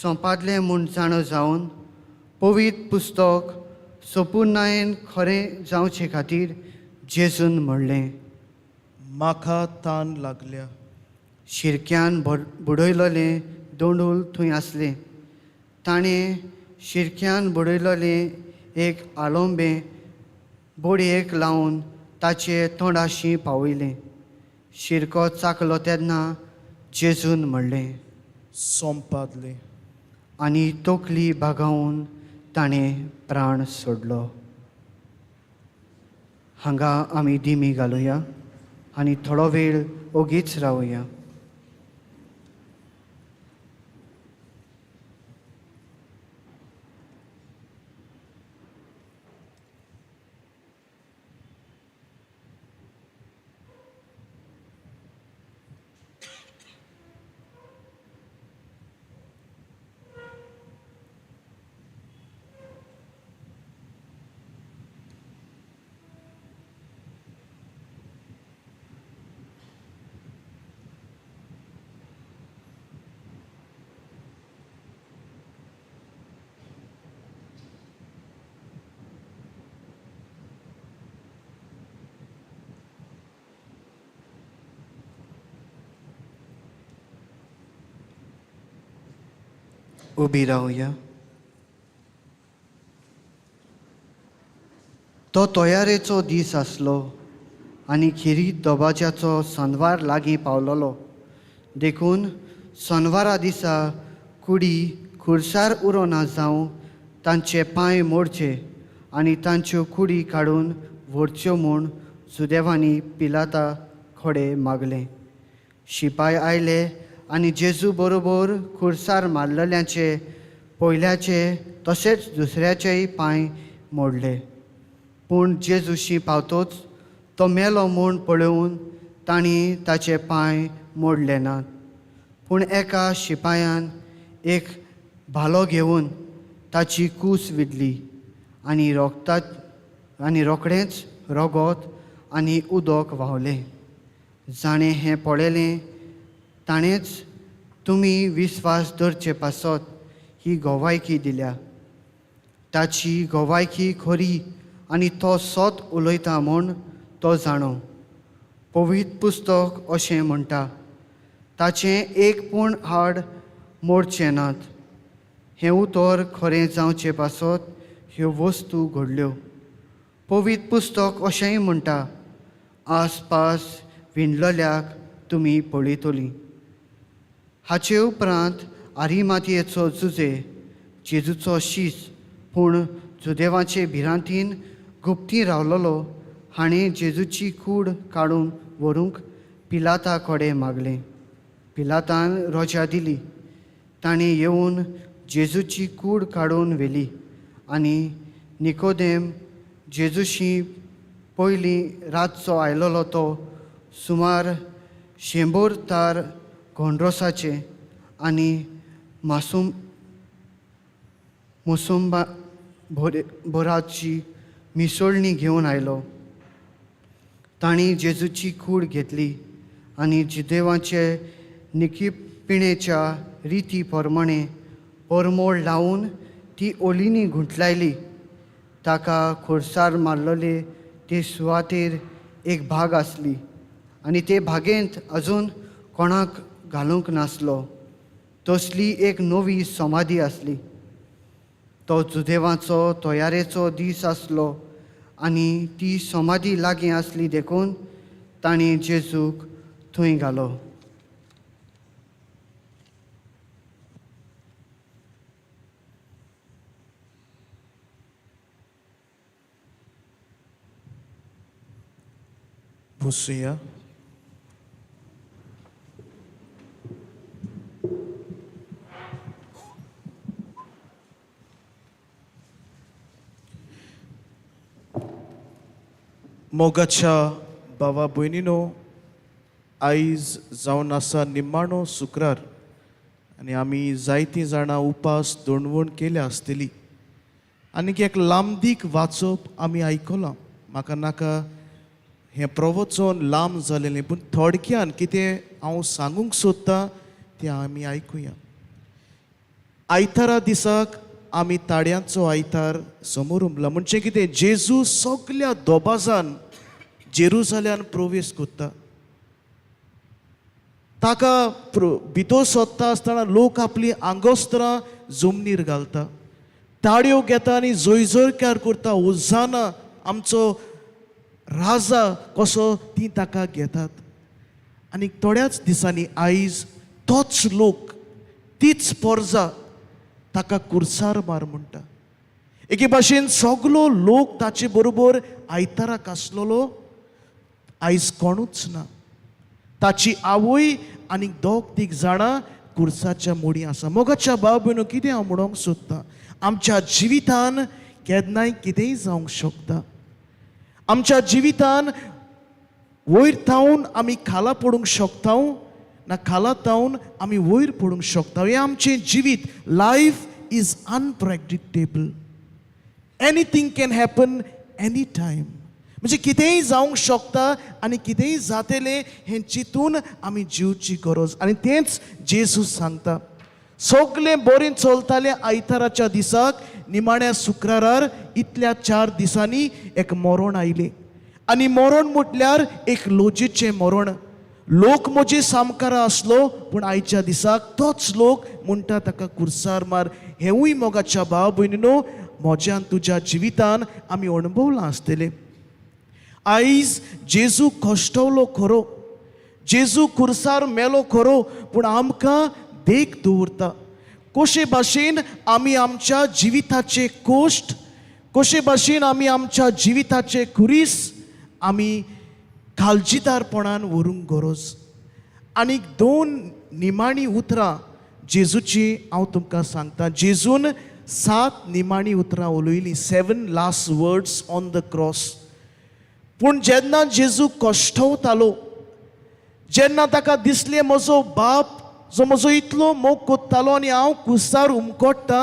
सोंपादलें म्हूण जाणो जावन पवित्र पुस्तक सोपुर्णायेन खरें जावचे खातीर जेजून म्हणलें, म्हाका तान लागल्या. शिरक्यान बुडयलोलें दोंडूल थंय आसलें. ताणें शिरक्यान बुडयलोलें एक आलोंबें बोडयेक लावन ताचे तोंडाशी पावयलें. शिरको चाकलो तेन्ना जेजून म्हणलें, सोंपादलें. आनी तकली बागावन ताणें प्राण सोडलो. हांगा आमी दिमी घालुया आनी थोडो वेळ ओगीच रावया. उबी रावया. तो तयारेचो दीस आसलो आनी खेरीत दबाज्याचो सनवार लागीं पावलोलो. देखून सनवारा दिसा कुडी खुर्सार उरोना जावं तांचे पांय मोडचे आनी तांच्यो कुडी काडून व्हरच्यो म्हूण सुदेवांनी पिलाता खोडे मागलें. शिपाय आयले आनी जेजू बरोबर खुर्सार मारलेल्यांचे पयल्याचे तशेंच दुसऱ्याचेय पांय मोडले. पूण जेजूशी पावतोच तो मेलो म्हूण पळोवन तांणी ताचे पांय मोडले नात. पूण एका शिपायान एक भालो घेवन ताची कूस विदली आनी आनी रोखडेंच रगत आनी उदक व्हांवलें. जाणें हें पळयलें ताणेंच तुमी विस्वास दवरचे पासत ही गोवायकी दिल्या. ताची गोवायकी खरी आनी तो सत उलयता म्हूण तो जाणो. पवित्र पुस्तक अशें म्हणटा, ताचें एक पूण हाड मोडचें नात. हें उतर खरें जावचें पासत ह्यो वस्तू घडल्यो. पवित्र पुस्तक अशेंय म्हणटा, आसपास विणलेल्याक तुमी पळयतलीं. हाचे उपरांत आरिमातयेचो जुजे जेजूचो शीस पूण जुदेवाचे भिरांतीन गुप्ती रावलोलो हाणें जेजूची कूड काडून व्हरूंक पिलाता कडेन मागलें. पिलातान रोजा दिली. ताणें येवन जेजूची कूड काडून व्हेली आनी निकोदेम जेजूशी पयलीं रातचो आयलोलो तो सुमार 100 तार गोंड्रोसाचे आनी मासूम मोसुंबा बोराची मिसळणी घेवन आयलो. तांणी जेजूची कूड घेतली आनी जुदेवाचे निकीपिणेच्या रिती प्रमाणे परमोळ लावन ती ओलिनी गुंठलायली. ताका खोर्सार मारलेले ते सुवातेर एक भाग आसली आनी ते भागेंत अजून कोणाक घालूंक नासलो तसली एक नवी समाधी आसली. तो जुदेवाचो तयारेचो दीस आसलो आनी ती समाधी लागीं आसली देखून तांणी जेजूक थंय घालो. बसुया. मोगाच्या भावा भयणीनो, आयज जावन आसा निमाणो शुक्रार आनी आमी जायतीं जाणां उपास दोणवण केल्या आसतली. आनीक एक लांबदीक वाचप आमी आयकलां. म्हाका नाका हें प्रवचन लांब जालेलें, पूण थोडक्यान कितें हांव सांगूंक सोदतां तें आमी आयकुया. आयतारा दिसाक आमी ताड्यांचो आयतार समोर उमला. म्हणजे कितें, जेजू सगल्या दोबाजान जेरुजाल्यान प्रवेश करता. ताका भितर सोदता आसतना लोक आपली आंगोस्त्रां जमनीर घालता, ताळयो घेता आनी जयजयकार करता, होजाना आमचो राजा कसो ती ताका घेतात. आनी थोड्याच दिसांनी आयज तोच लोक तीच पोरजा ताका कुर्सार मार म्हणटा. एके भाशेन सगलो लोक ताचे बरोबर आयताराक आसलेलो आयज कोणूच ना. ताची आवय आनी दोग तीग जाणां कुर्साच्या मोडी आसा. मोगाच्या भाव भयणो, कितें हांव म्हणूंक सोदतां, आमच्या जिवितान केन्नाय कितेंय जावंक शकता. आमच्या जिवितान वयर थावन आमी खाला पडूंक शकता ना खाला थावन आमी वयर पडूंक शकता. हें आमचें जिवीत. Life is unpredictable. Anything can happen any time. म्हणजे कितेंय जावंक शकता आनी कितेंय जातलें हें चिंतून आमी जिवची गरज. आनी तेंच जेजू सांगता. सगलें बरें चलतालें आयताराच्या दिसाक, निमाण्या शुक्रारार इतल्या 4 दिसांनी एक मरण आयलें. आनी मरण म्हटल्यार एक लोजेचें मरण. लोक म्हजे सामकारा आसलो, पूण आयच्या दिसाक तोच लोक म्हणटा ताका कुर्सार मार. हेंवूय मोगाच्या भाव भयणीनो, म्हज्यान तुज्या जिवितान आमी अणभवलां आसतलें. आयज जेजू कश्टवलो खरो, जेजू कुर्सार मेलो खरो, पूण आमकां देख दवरता. कशे भाशेन आमी आमच्या जिविताचे कोश्ट, कशे भाशेन आमी आमच्या जिविताचे खुरीस आमी काळजीदारपणान व्हरूंक गरज. आनीक 2 निमाणी उतरां जेजूची हांव तुमकां सांगता. जेजून 7 निमाणी उतरां उलयलीं, 7 last words on the cross. पूण जेन्ना जेजू कश्टवतालो, जेन्ना ताका दिसलें म्हजो बाप जो म्हजो इतलो मोग कोत्तालो आनी हांव कुसार उमकोडटा,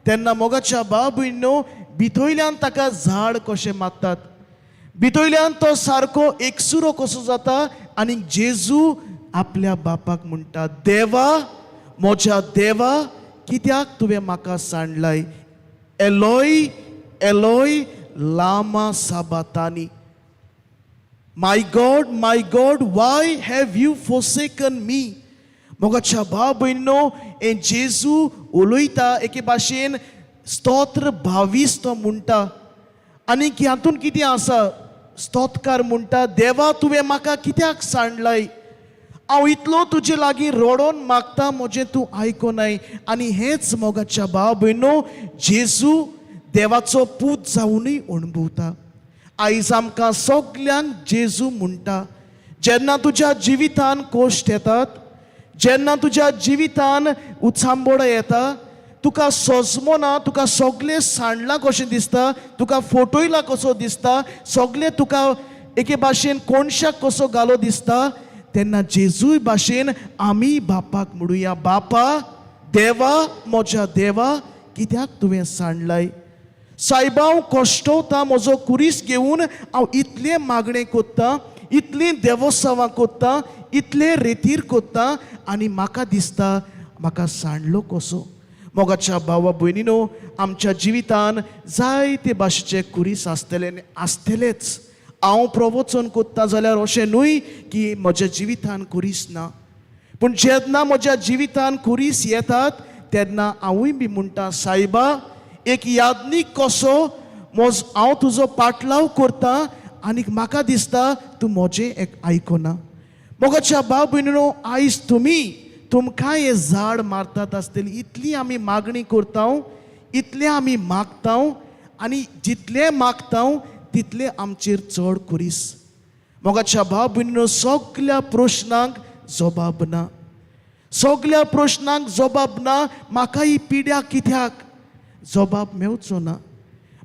तेन्ना मोगाच्या भाव भयणीनो, भितोयल्यान ताका झाड कशें मारतात, भितोयल्यान तो सारको एकसुरो कसो जाता. आनी जेजू आपल्या बापाक म्हणटा, देवा म्हज्या देवा, कित्याक तुवें म्हाका सांडलाय? एलोय एलोय लामा साबातानी. My God, my God, why have you forsaken me? मोगाच्या भाव भयणीनो, हें जेजू उलयता एके भाशेन. स्तोत्र 22 तो म्हणटा आनी हातून कितें आसा? स्तोत्रकार म्हणटा, देवा, तुवें म्हाका कित्याक सांडलाय? हांव इतलो तुजे लागीं रडोन मागता, म्हजें तूं आयकोनाय. आनी हेंच, मोगाच्या भाव भयणो, जेजू देवाचो पूत जावनूय अणभवता. आयज आमकां सगल्यांक जेजू म्हणटा, जेन्ना तुज्या जिवितान कश्ट येतात, जेन्ना तुज्या जिवितान उचांबोडां येता, तुका सोजमना, तुका सगळें सांडलां कशें दिसता, तुका फटयलां कसो दिसता, सगळें तुका एके भाशेन कोणशाक कसो घालो दिसता, तेन्ना जेजूय भाशेन आमी बापाक म्हणुया, बापा देवा, म्हज्या देवा, कित्याक तुवें सांडलाय? सायबा, हांव कश्टवता, म्हजो कुरीस घेवन हांव इतलें मागणें कोत्ता, इतलीं देवोत्सवां कोत्ता, इतलें रेतीर कोत्ता आनी म्हाका दिसता म्हाका सांडलो कसो. मोगाच्या भावा भयणीनो, आमच्या जिवितान जायते भाशेचे कुरीस आसतले आनी आसतलेच. हांव प्रवचन कोत्ता जाल्यार अशें न्हय की म्हज्या जिवितान कुरीस ना, पूण जेन्ना म्हज्या जिवितान कुरीस येतात तेन्ना हांवूय बी म्हणटा, सायबा, एक यादनीक कसो म्हज हांव तुजो पाटलाव करता आनी म्हाका दिसता तूं म्हजें एक आयकना. मोगाच्या भाव भयणीनो, आयज तुमी तुमकां हें झाड मारतात आसतली. इतली आमी मागणी करता, इतलें आमी मागता आनी जितलें मागता तितलें आमचेर चड कुरीस. मोगाच्या भाव भयणीनो, सगल्या प्रश्नांक जबाब ना, सगल्या प्रश्नांक जबाब ना. म्हाका ही पिड्या कित्याक? जबाब मेवचो ना.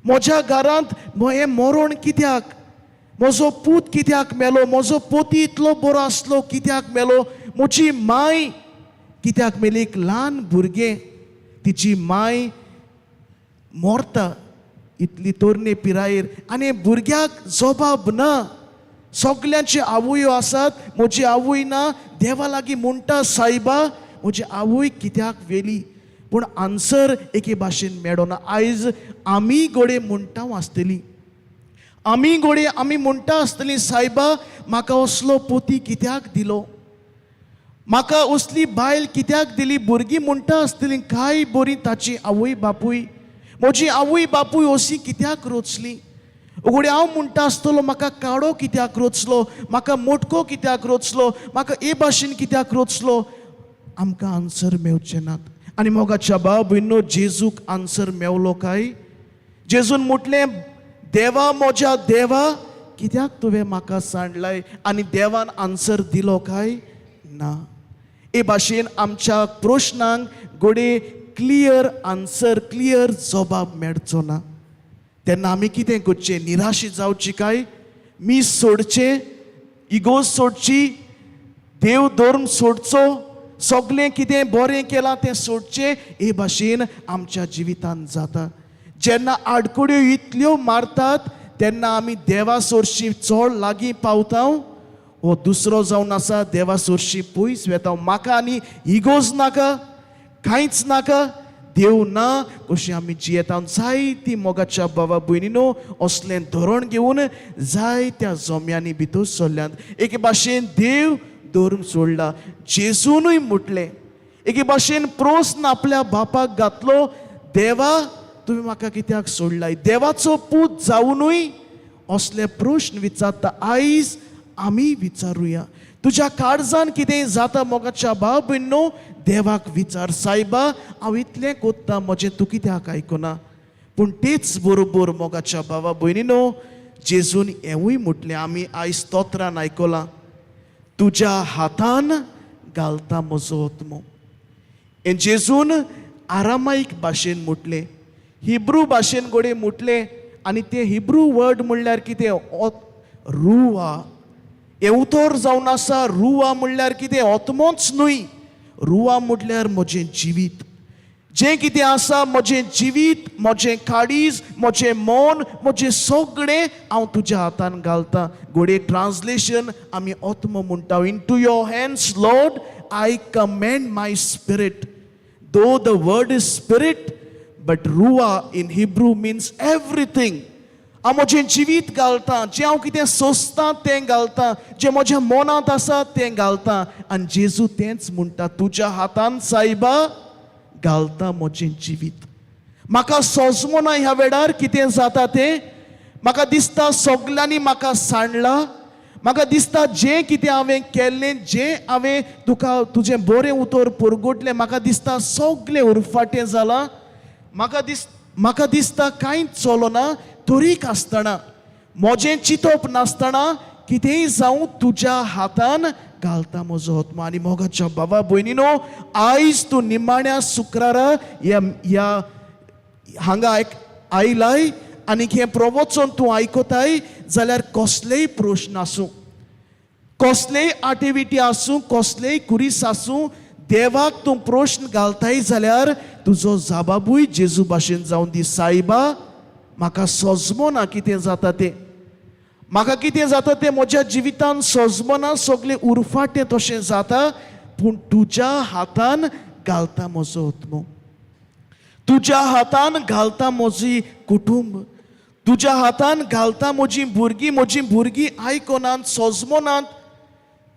म्हज्या घरांत हें मरण कित्याक? म्हजो पूत कित्याक मेलो? म्हजो पोती इतलो बरो आसलो, कित्याक मेलो? म्हजी माय कित्याक मेली? एक ल्हान भुरगें, तिची माय मोरता इतली तरणे पिरायेर आनी भुरग्याक जबाब ना. सगल्यांची आवयो आसात, म्हजी आवय ना. देवा लागीं म्हणटा, सायबा, म्हजी आवय कित्याक व्हेली? पूण आन्सर एके भाशेन मेळना. आयज आमी घडये म्हणटा आसतली, आमी घडये आमी म्हणटा आसतली, सायबा, म्हाका असलो पोती कित्याक दिलो? म्हाका असली बायल कित्याक दिली? भुरगीं म्हणटा आसतलीं, काय बरी ताची आवय बापूय, म्हजी आवय बापूय अशी कित्याक रोचली? उगडे हांव म्हणटा आसतलो, म्हाका काडो कित्याक रोचलो? म्हाका मोटको कित्याक रोचलो? म्हाका ए भाशेन कित्याक रोचलो? आमकां आन्सर मेवचे नात. आनी मोगाच्या भाव भयणो, जेजूक आन्सर मेवलो काय? जेजून म्हटलें, देवा, म्हज्या देवा, कित्याक तुवें म्हाका सांडलाय? आनी देवान आन्सर दिलो काय? ना. हे भाशेन आमच्या प्रश्नांक घडये क्लियर आन्सर, क्लियर जबाब मेळचो ना. तेन्ना आमी कितें करचें? निराशी जावची काय मीस सोडचें, इगोर्ज सोडची, देव धर्म सोडचो, सगळें कितें बरें केलां तें सोडचें? हे भाशेन आमच्या जिवितांत जाता. जेन्ना आडखळ्यो इतल्यो मारतात तेन्ना आमी देवा सोरशी चड लागीं पावता हो दुसरो जावन आसा देवा सोरशी पयस वेता. म्हाका आनी इगोर्ज नाका, कांयच नाका, देव ना कशी आमी जियेता. जायती मोगाच्या बाबा भयणीनो, असलें धोरण घेवन जायत्या जम्यांनी भितर सरल्यात. एके भाशेन देव धर्म सोडला. जेजूनूय म्हटलें, एके भाशेन प्रस्न आपल्या बापाक घातलो, देवा, तुवें म्हाका कित्याक सोडलाय? देवाचो पूत जावनूय असले प्रश्न विचारता. आयज आमी विचारुया. तुज्या काळजान कितें जाता, मोगाच्या भाव भयणो, देवाक विचार, सायबा, हांव इतलें कोत्ता, म्हजें तूं कित्याक आयकना? पूण तेच बरोबर, मोगाच्या भावा भयणीनो, जेजून हेंवूय म्हटलें, आमी आयज स्तोत्रान आयकलां, तुज्या हातान घालता म्हजो आत्मो. हें जेजून आरामाईक भाशेन म्हटलें, हिब्रू भाशेन घडये म्हटलें. आनी तें हिब्रू वर्ड म्हणल्यार कितें? रुवा. हें उतर जावन आसा रुवा. म्हणल्यार कितें? आत्मोच न्हय. रुवा म्हटल्यार म्हजें जिवीत, जें कितें आसा, म्हजें जिवीत, म्हजें काळीज, म्हजें मन, म्हजें सगळें हांव तुज्या हातान घालता. घडये ट्रान्सलेशन आमी आत्मो म्हणटा. "Into your hands, Lord, I commend my spirit." Though the word is spirit, but ruah in Hebrew means everything. हांव म्हजें जिवीत घालतां, जें हांव कितें सोंसतां तें घालतां, जें म्हज्या मनांत आसा तें घालतां. आनी जेजू तेंच म्हणटा, तुज्या हातान सायबा घालता म्हजें जिवीत. म्हाका सोजमना ह्या वेळार कितें जाता तें, म्हाका दिसता सगल्यांनी म्हाका सांडला, म्हाका दिसता जें कितें हांवें केल्लें, जें हांवें तुका तुजें बरें उतर पुरगुटलें, म्हाका दिसता सगलें उरफाटें जालां, म्हाका दिसता कांयच चलना. तरीक आसतना म्हजें चिंतप नासतना कितेंय जावं तुज्या हातान घालता म्हजो आत्मा. आनी मोगाच्या बाबा भयणीनो, आयज तूं निमाण्या शुक्रारा ह्या हांगा आयलाय आनी हें प्रवचन तूं आयकताय जाल्यार कसलेय प्रश्न आसूं, कसलेय आटिविटी आसूं, कसलेय कुरीस आसूं, देवाक तूं प्रश्न घालताय जाल्यार तुजो जबाबूय जेजू भाशेन जावन दी, सायबा म्हाका सोजमना कितें जाता तें, म्हाका कितें जाता तें म्हज्या जिवितान सोजमना, सगळें उरफाटें तशें जाता, पूण तुज्या हातान घालता म्हजो आत्मो, तुज्या हातान घालता म्हजी कुटुंब, तुज्या हातान घालता म्हजी भुरगीं, म्हजी भुरगीं आयकनात, सोजमनात,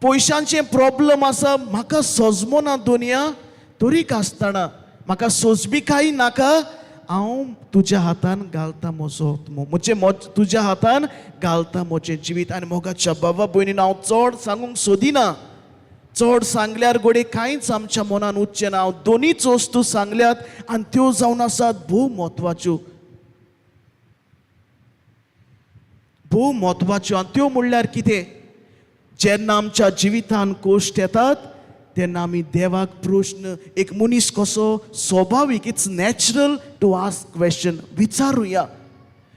पयशांचें प्रॉब्लम आसा, म्हाका सोजमना दुनिया, तरीक आसतना म्हाका सोजबिकाय नाका, हांव तुज्या हातान घालता म्हजो आत्मो, म्हजें तुज्या हातान घालता म्हजें जिवीत. आनी मोगाच्या बाबा भयणीन, हांव चड सांगूंक सोदिना, चड सांगल्यार घडये कांयच आमच्या मनान उरचें ना. हांव दोनीच वस्तू सांगल्यात आनी त्यो जावन आसात भोव म्हत्वाच्यो, भोव म्हत्वाच्यो. आनी त्यो म्हणल्यार कितें, जेन्ना आमच्या जिवितान कोश्ट येतात तेन्ना आमी देवाक प्रश्न, एक मनीस कसो स्वभावीक, it's natural to ask question, विचारुया,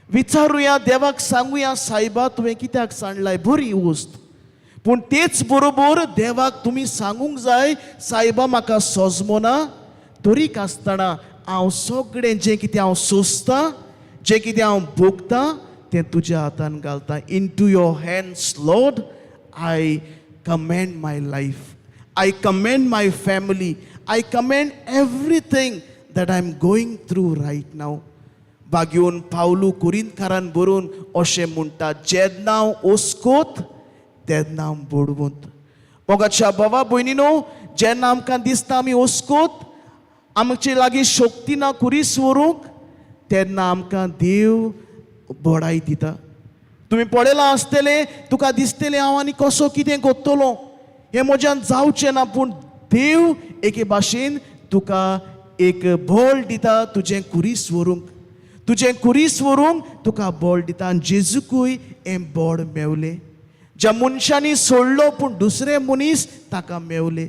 विचारुया, देवाक सांगुया, सायबा तुवें कित्याक सांडलाय, बरी वस्त. पूण तेच बरोबर देवाक तुमी सांगूंक जाय, सायबा म्हाका सोजमना, तरीक आसतना हांव सगळें जें कितें हांव सोंसतां, जें कितें हांव भोगतां तें तुज्या हातान घालतां. Into your hands Lord I commend my life, I commend my family, I commend everything that I am going through right now. बागेवन Pavlu कुरिंतकारान बरोवन अशें म्हणटा, जेन्ना हांव ओस्कोत तेन्ना हांव बडवंत. मोगाच्या बाबा भयणीनो, जेन्ना आमकां दिसता आमी ओस्कोत, आमचे लागीं शक्ती ना कुरीस व्हरूंक, तेन्ना आमकां देव बडाय दिता. तुमी पळयलां आसतलें, तुका दिसतलें हांव आनी कसो कितें करतलो, हें म्हज्यान जावचें ना, पूण देव एके भाशेन तुका एक बळ दिता तुजें कुरीस व्हरूंक, तुजें कुरीस व्हरूंक तुका बळ दिता. आनी जेजूकूय हें बळ मेवलें. ज्या मनशांनी सोडलो पूण दुसरे मनीस ताका मेवले,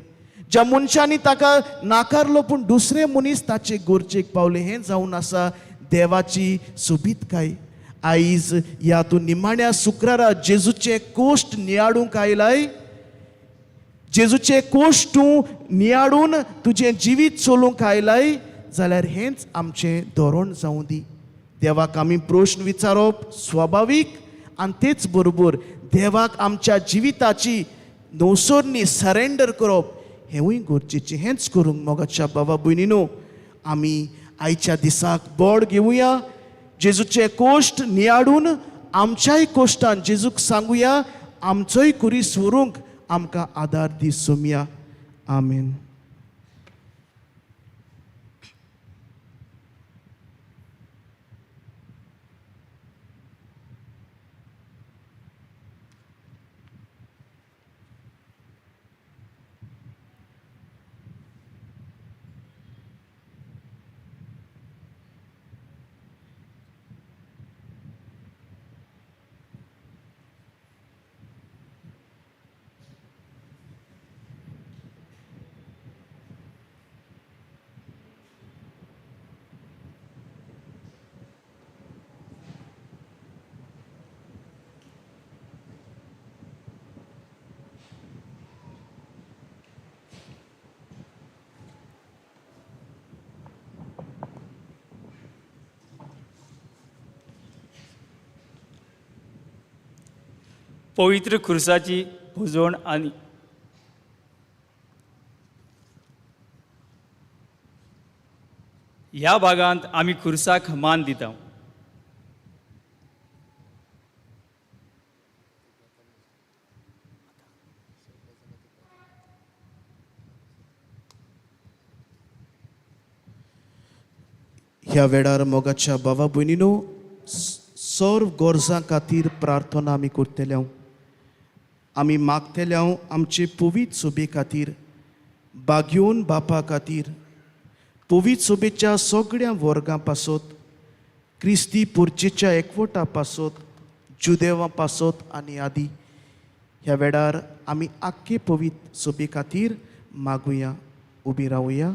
ज्या मनशांनी ताका नाकारलो पूण दुसरे मनीस ताचे गरजेक पावले. हें जावन आसा देवाची सोबीतकाय. आयज ह्या तूं निमाण्या शुक्रारा जेजूचे कोश्ट नियाळूंक आयलाय, जेजूचे कोश्ट तूं नियाळून तुजें जिवीत चलोवंक आयलाय जाल्यार हेंच आमचें धोरण जावं दी. देवाक आमी प्रश्न विचारप स्वाभावीक, आनी तेच बरोबर देवाक आमच्या जिविताची नवसरणी सरेंडर करप हेंवूय गरजेचें. हेंच करूंक मोगाच्या बाबा भयणीनो, आमी आयच्या दिसाक बळ घेवया, जेजूचे कोश्ट नियाळून आमच्याय कोश्टान जेजूक सांगुया, आमचोय कुरीस व्हरूंक आमकां आदार दी सोमया. आमेन. पवित्र खुर्साची पुजवण आनी ह्या भागांत आमी खुर्साक मान दिता. ह्या वेळार मोगाच्या बाबा भयणीनो, सर्व गरजां खातीर प्रार्थना आमी करतले. आमी मागतले आमचे पवित्र सोबे खातीर, बागयोन बापा खातीर, पवित्र सोबेच्या सगळ्या वर्गां पासत, क्रिस्ती पुर्चेच्या एकवटा पासत, जुदेवा पासत आनी आदी. ह्या वेळार आमी आख्खे पवित्र सोबे खातीर मागुया. उबी रावया.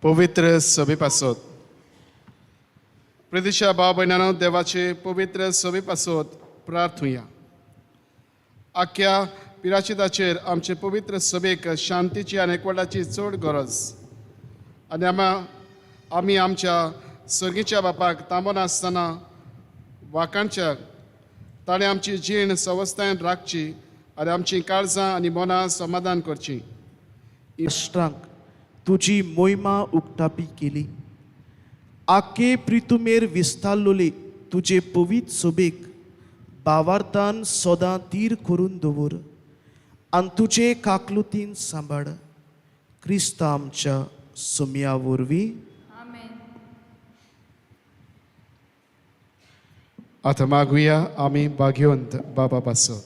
पवित्र सभे पासत प्रदेशा भाव भयणानो, देवाचे पवित्र सभे पासत प्रार्थुया. आख्या पिराचिताचेर आमचे पवित्र सभेक शांतीची आनी एकवटाची चड गरज आनी आमी आमच्या सर्गीच्या बापाक थांबनासतना वाकाणच्या ताणें आमची जीण सवस्थायेन राखची आनी आमची काळजां आनी मनां समाधान करची. राष्ट्रांक तुजी मोहिमा उक्तापी केली. आखे प्रितुमेर विस्तारलोले तुजे पवित्र सोबेक बावार्थान सदां तीर करून दवर आनी तुजे काकलुतीन सांबाळ. क्रिस्ता आमच्या सुमया वरवीं. आतां मागुया आमी भाग्यवंत बाबा पासत.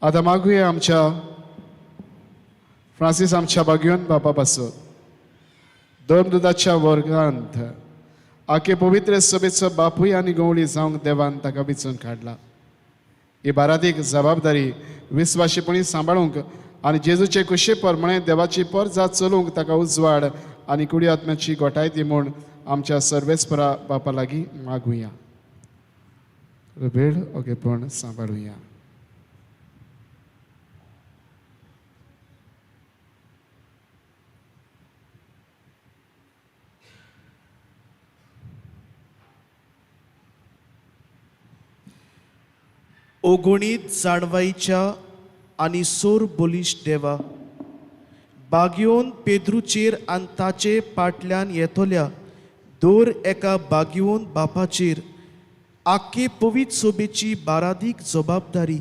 आतां मागुया आमच्या फ्रांसीस आमच्या भाग्यवंत बाबा पासत. धर्मदुताच्या वर्गांत आखे पवित्र सभेचो बापूय आनी गवळी जावंक देवान ताका विचून काडला. ही बारादीक जबाबदारी विस्वाशीपणी सांबाळूंक आनी जेजूचे कुशे प्रमाणे देवाची परजात चलोवंक ताका उजवाड आनी कुडी आत्म्याची गोठाय दी म्हूण आमच्या सर्वेस्परा बापा लागीं मागुया. वेळ ओगेपण सांबाळुया. ओगुणीत जाणवाईच्या आनी सोर बलिश्ट देवा, बागयोन पेद्रूचेर आनी ताचे पाटल्यान येतल्या दर एका बागयोन बापाचेर आख्खे पवित्र सोबेची बारादीक जबाबदारी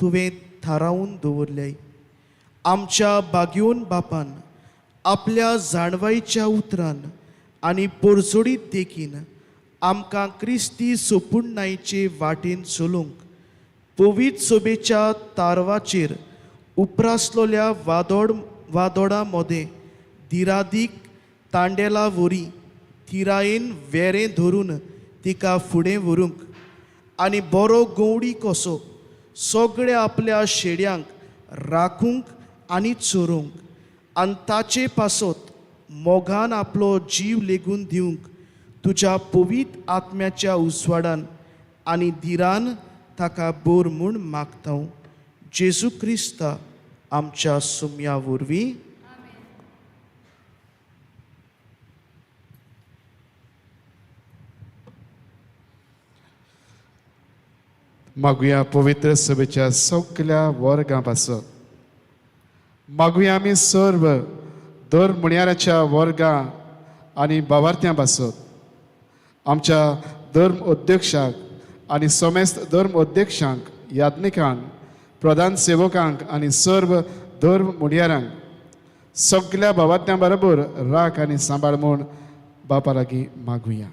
तुवें थारावन दवरल्याय. आमच्या बागयोन बापान आपल्या जाणवाईच्या उतरान आनी पोरजोडीत देखीन आमकां क्रिस्ती सोपुण्णायचे वाटेन चलोवंक पवित्र सोबेच्या तारवाचेर उप्रासलोल्या वादोडा मोदें दिरादीक तांडेला वरी थिरायेन वेरें धरून तिका फुडें व्हरूंक आनी बरो गवडी कसो सगळ्या आपल्या शेड्यांक राखूंक आनी चोरूंक आनी ताचे पासत मोगान आपलो जीव लेगून दिवंक तुज्या पवित्र आत्म्याच्या उजवाडान आनी धिरान ताका बोर म्हूण मागता. जेजू क्रिस्ता आमच्या सुम्या वरवीं. मागुया पवित्र सभेच्या सगल्या वर्गां पासत. मागुया आमी सर्व दर म्हणयाऱ्याच्या वर्गां आनी बावार्थ्यां पासत. आमच्या धर्म अध्यक्षाक आनी समेस्त धर्म अध्यक्षांक, याज्ञिकांक, प्रधान सेवकांक आनी सर्व धर्म म्हणयाऱ्यांक सगल्या भावार्थ्यां बरोबर राख आनी सांबाळ म्हूण बापा लागीं मागुया.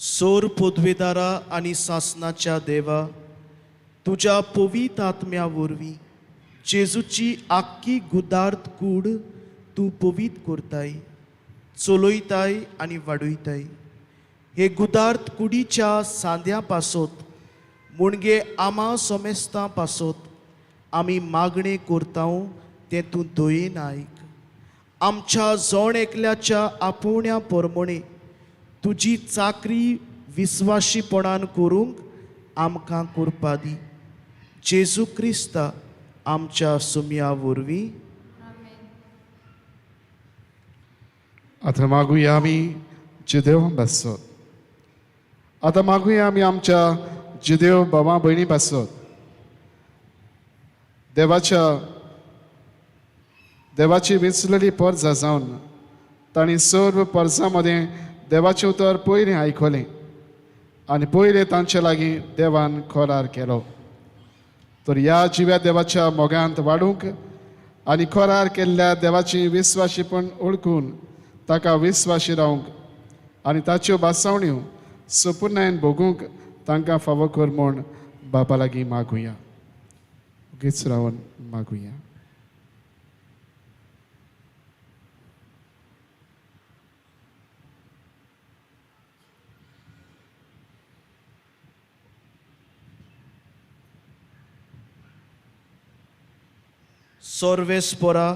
सोर पदवेदारा आनी सासनाच्या देवा, तुज्या पवित्र आत्म्या वरवीं जेजूची आख्खी गुदार्थ कूड तूं पवित्र करताय, चलयताय आनी वाडयताय. हे गुदार्थ कुडीच्या सांद्या पासत मुणगे आमा सोमेस्तां पासत आमी मागणें करता तें तूं दयेन आयक. आमच्या जण एकल्याच्या आपोवण्या प्रमाणे तुजी चाकरी विस्वाशीपणान करूंक आमकां करपा दी. जेजू क्रिस्ता आमच्या सुमया वरवीं. आतां मागुया आमी जिदेव पासत. आतां मागुया आमी आमच्या जिदेव बाबा भयणी पासत. देवाच्या देवाची विंचलेली परजा जावन तांणी सर्व परजां मदें देवाचें उतर पयलीं आयकलें आनी पयलें तांचे लागीं देवान करार केलो. तर ह्या जिव्या देवाच्या मोगांत वाडूंक आनी करार केल्ल्या देवाची विस्वाशीपण ओळखून ताका विस्वाशी रावंक आनी ताच्यो भासावण्यो सपुर्णायन भोगूंक तांकां फावो कर म्हूण बापा लागीं मागुया. ओगीच रावन मागुया. सोर्वेस्पोरा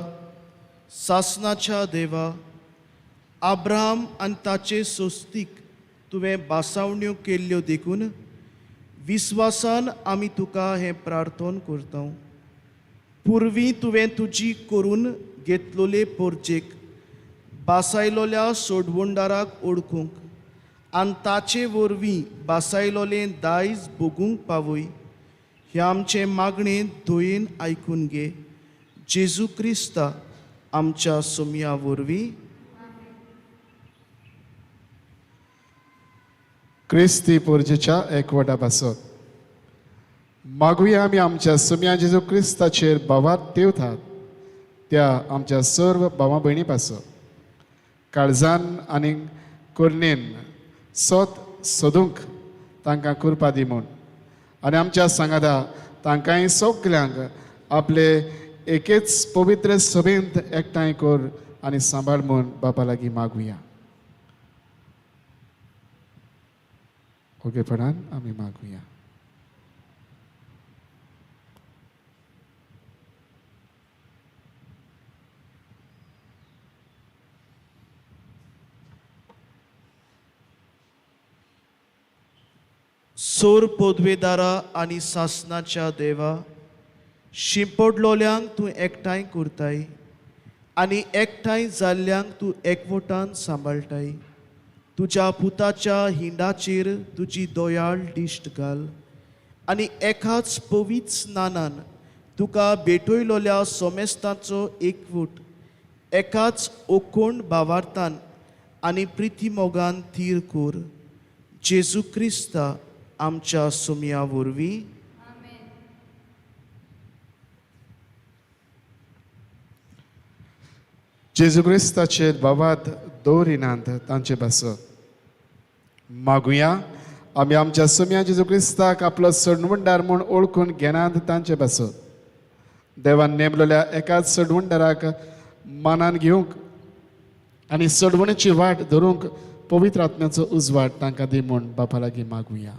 सासनाच्या देवा, आब्राहाम आनी ताचे सोस्तीक तुवें बासावण्यो केल्ल्यो देखून विस्वासान आमी तुका हें प्रार्थन करता. पुर्वी तुवें तुजी करून घेतलोले पोरजेक बासायलोल्या सोडवणदाराक ओळखूंक आनी ताचे वरवीं बासायलोलें दायज भोगूंक पावय हें आमचें मागणें दयेन आयकून घे. जेजू क्रिस्ता आमच्या सोमया वरवीं. क्रिस्ती पोरजेच्या एकवटा पासत मागुया. आमी आमच्या सुम्या जेजू क्रिस्ताचेर भावार्थ देवतात त्या आमच्या सर्व भावा भयणी पासत काळजान आनी कोरणेन सोत सोदूंक तांकां कृपा दी म्हूण आनी आमच्या सांगाता तांकांय सगल्यांक आपले एकेच पवित्र सभेंत एकठांय कर आनी सांबाळ म्हूण बापा लागीं मागुया. ओगेपणान आमी मागुया. सोर पोदवेदारा आनी सासनाच्या देवा, शिंपडलोल्यांक तूं एकठांय करताय आनी एकठांय जाल्ल्यांक तूं एकवटान सांबाळटाय. तुज्या पुताच्या हिंडाचेर तुजी दयाळ दिश्ट घाल आनी एकाच पवित्र स्नानान तुका भेटयलोल्या सोमेस्ताचो एकवट एकाच ओकोण भावार्थान आनी प्रिती मोगान थीर कर. जेजू क्रिस्ता आमच्या सोमया वरवीं. जेजू क्रिस्ताचेर भावात दवरिनात तांचे पासत मागुया. आमी आमच्या सुम्या जेजू क्रिस्ताक आपलो सडवणदार म्हूण ओळखून घेनात तांचे पासत देवान नेमलेल्या एकाच सडवणदाराक मानान घेवंक आनी सडवणेची वाट धरूंक पवित्र आत्म्याचो उजवाड तांकां दी म्हूण बापा लागीं मागुया.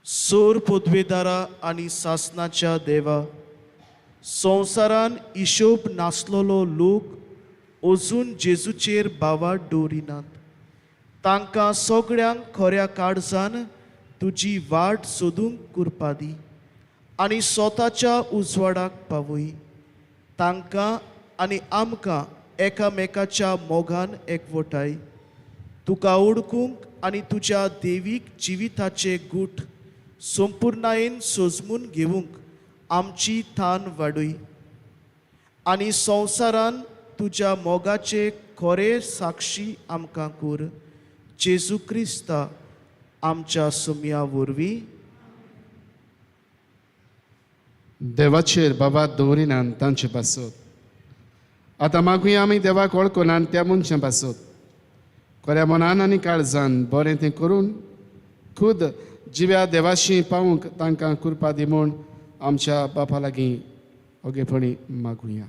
सोर पोदवेदारा आनी सासनाच्या देवा, संवसारान हिशोब नासलेलो लोक अजून जेजूचेर भावार्थ दवरिनात. तांकां सगळ्यांक खऱ्या काळजान तुजी वाट सोदूंक कृपा दी आनी स्वताच्या उजवाडाक पावय. तांकां आनी आमकां एकामेकाच्या मोगान एकवटाय. तुका ओळखूंक आनी तुज्या देवीक जिविताचे गूट संपुर्णायेन सोजमून घेवंक आमची थान वाडय आनी संवसारान तुज्या मोगाचे खरे साक्षी आमकां कर. जेजू क्रिस्ता आमच्या सुमया वरवीं. देवाचेर बाबा दवरिनान तांचे पासत आतां मागुया. आमी देवाक वळखनान त्या मनशां पासत खऱ्या मनान आनी काळजान बरें तें करून खुद जिव्या देवाशी पावूंक तांकां कृपा दी म्हूण आमच्या बापा लागीं ओगेपणी मागुया.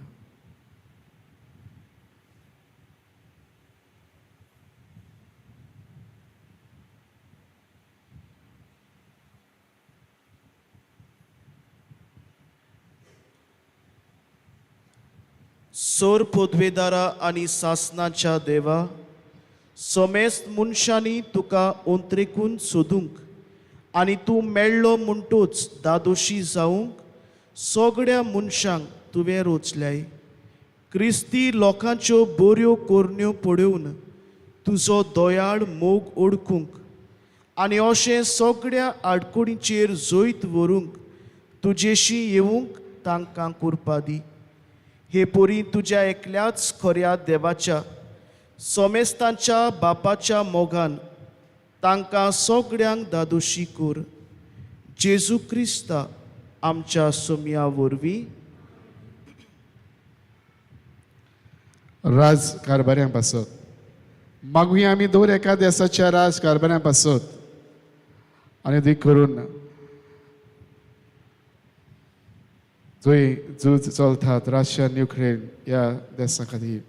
सोर पोदवेदारा आनी सासनाच्या देवा, सोमेस्त मनशांनी तुका ओंत्रेकून सोदूंक आनी तूं मेळ्ळो म्हणटूच दादोशी जावंक सगळ्या मनशांक तुवें रोचल्याय. क्रिस्ती लोकांच्यो बऱ्यो करण्यो पळोवन तुजो दयाळ मोग ओळखूंक आनी अशें सगळ्या आडखळींचेर जैत व्हरूंक तुजेशी येवंक तांकां कुरपा दी. हे परी तुज्या एकल्याच खऱ्या देवाच्या सोमेस्तांच्या बापाच्या मोगान तांकां सगळ्यांक दादोशी कर. जेजू क्रिस्ता आमच्या सोमया वरवीं. राज कारभाऱ्यां पासत मागुया आमी दर एका देसाच्या राज कारभाऱ्यां पासत आनी देख करून जंय झूज चलतात रशिया आनी युक्रेन ह्या देसा खातीर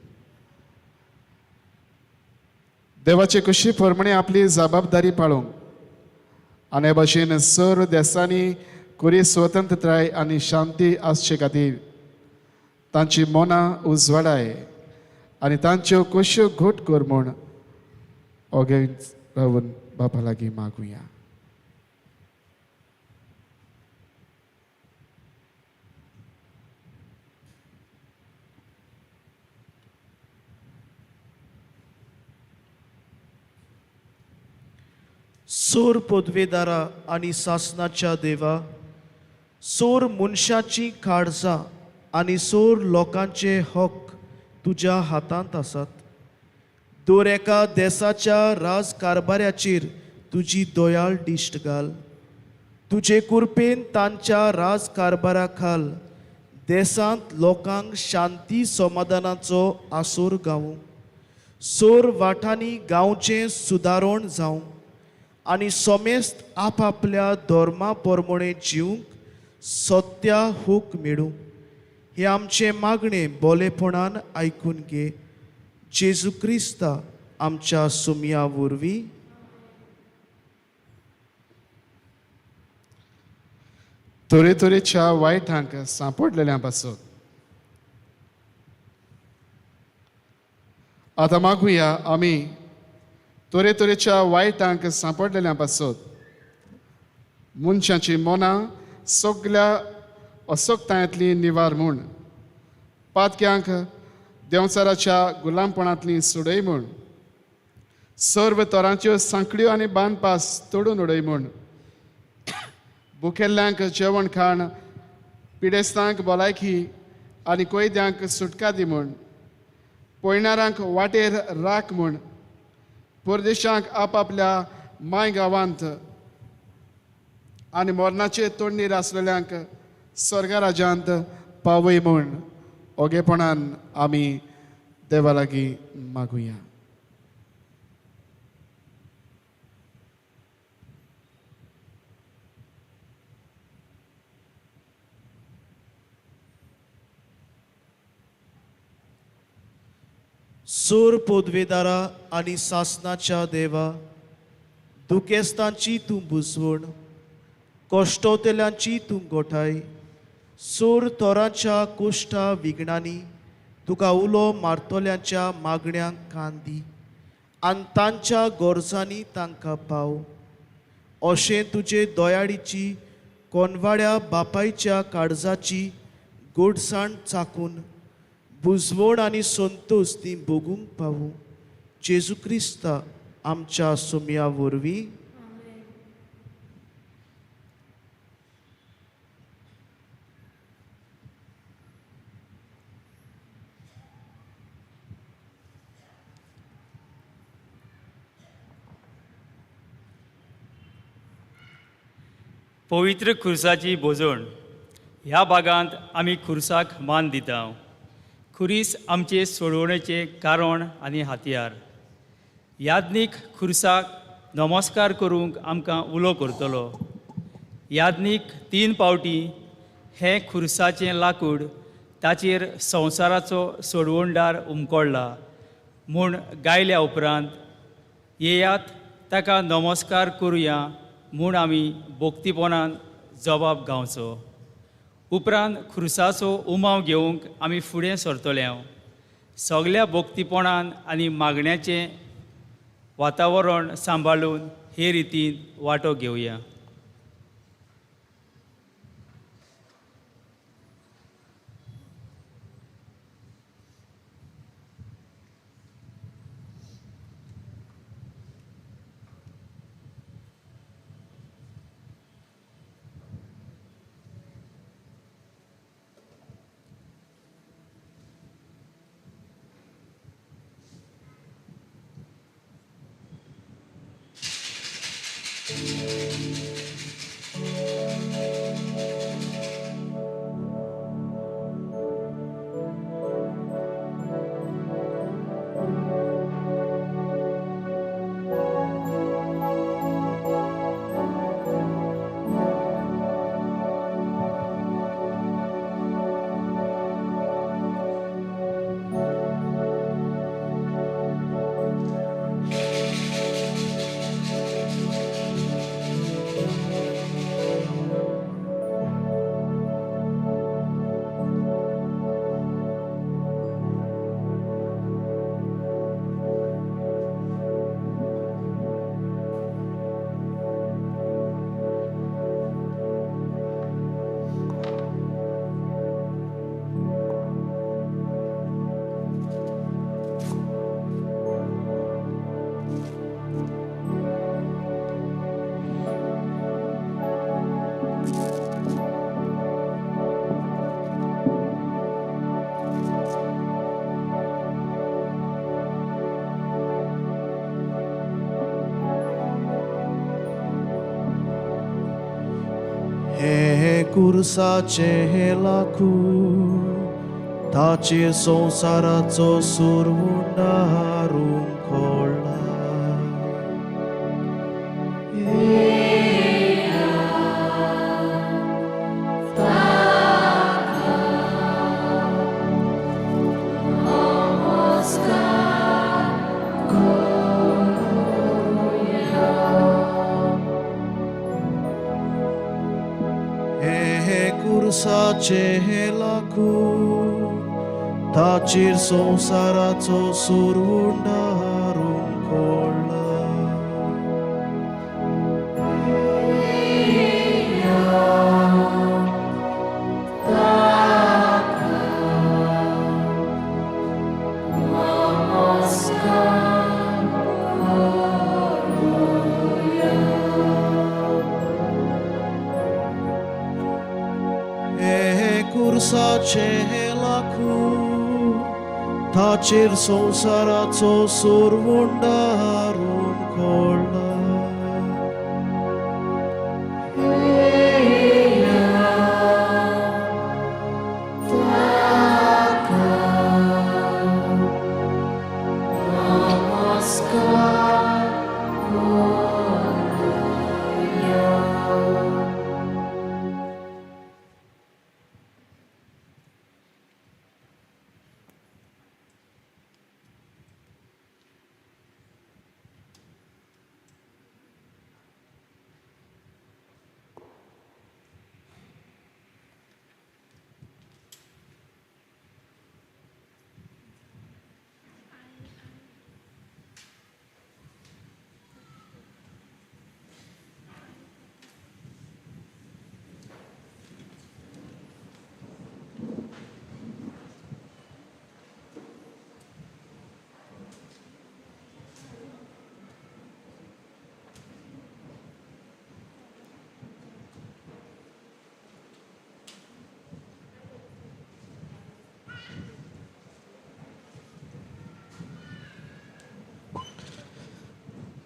देवाचे कशी प्रमाणे आपली जबाबदारी पाळूंक आनी हे भाशेन सर्व देसांनी खरी स्वतंत्रताय आनी शांती आसचे खातीर तांची मनां उजवाडाय आनी तांच्यो कश्यो घट कर म्हूण ओगे रावन बापा लागीं मागुया. सोर पदवेदारा आनी सासनाच्या देवा, सोर मनशाची काळजां आनी सोर लोकांचे हक तुज्या हातांत आसात. दर एका देसाच्या राजकारभाऱ्याचेर तुजी दयाळ दिश्ट घाल. तुजे कुरपेन तांच्या राजकारभारा खाल देसांत लोकांक शांती समाधानाचो आसोर गावूं. सोर वाठांनी गांवचें सुदारण जावं आनी समेस्त आपआपल्या धर्मा प्रमाणे जिवंक सत्या हूक मेळूं. हें आमचें मागणें बोलेपणान आयकून घे. जेजू क्रिस्ता आमच्या सुमया वरवीं. तरेतरेच्या वायटांक सांपडलेल्या पासत आतां मागुया आमी तरेतरेच्या वायटांक सांपडलेल्या पासत मनशाची मनां सगल्या असक्तायांतली निवार म्हूण, पातक्यांक देंवचाराच्या गुलामपणांतली सोडय म्हूण, सर्व तरांच्यो सांकड्यो आनी बांदपास तोडून उडय म्हूण, भुकेल्ल्यांक जेवण खाण, पिडेस्तांक भलायकी आनी कोयद्यांक सुटका दी म्हूण, पयणारांक वाटेर राख म्हूण, परदेशांक आपआपल्या माय गांवांत आनी मरणाचे तोंडीर आसलेल्यांक स्वर्गा राज्यांत पावय म्हूण ओगेपणान आमी देवा लागीं मागुया. सोर पोदवेदारा आनी सासनाच्या देवा, दुखेस्तांची तूं बुजवण, कश्टवतेल्यांची तूं गोठाय, सोर तोराच्या कोश्टा विघ्नांनी तुका उलो मारतल्यांच्या मागण्यांक कान दी आनी तांच्या गरजांनी तांकां पाव. अशें तुजे दयाळीची कोनवाड्या बापायच्या काळजाची गोडसाण चाकून बुजवण आनी संतोश ती भोगूंक पावूं. जेजू क्रिस्ता आमच्या सुमया वरवीं. पवित्र खुर्साची भोजण ह्या भागांत आमी खुर्साक मान दिता. खुरीस आमचे सोडवणेचें कारण आनी हातयार. याज्ञीक खुर्साक नमस्कार करूंक आमकां उलो करतलो. याज्ञीक 3 पावटी हें खुर्साचें लाकूड ताचेर संवसाराचो सोडवणदार उमकोडला म्हूण गायल्या उपरांत येयात ताका नमस्कार करुया म्हूण आमी भोक्तीपणान जबाब गावचो. उपरांत खुर्साचो उमाव घेवंक आमी फुडें सरतले. सगल्या भोक्तीपणान आनी मागण्याचें वातावरण सांबाळून हे रितीन वांटो घेवया. कुर्साचें लाकूड ताचेर संवसाराचो सुरवुंडारून खोळ्ळा. कुर्साचें लाकूड ताचेर संवसाराचो सुरवुंडारून खोळ्ळा. कुर्साचें लाकूड ताचेर संवसाराचो सुरवुंडारून खोळ्ळा.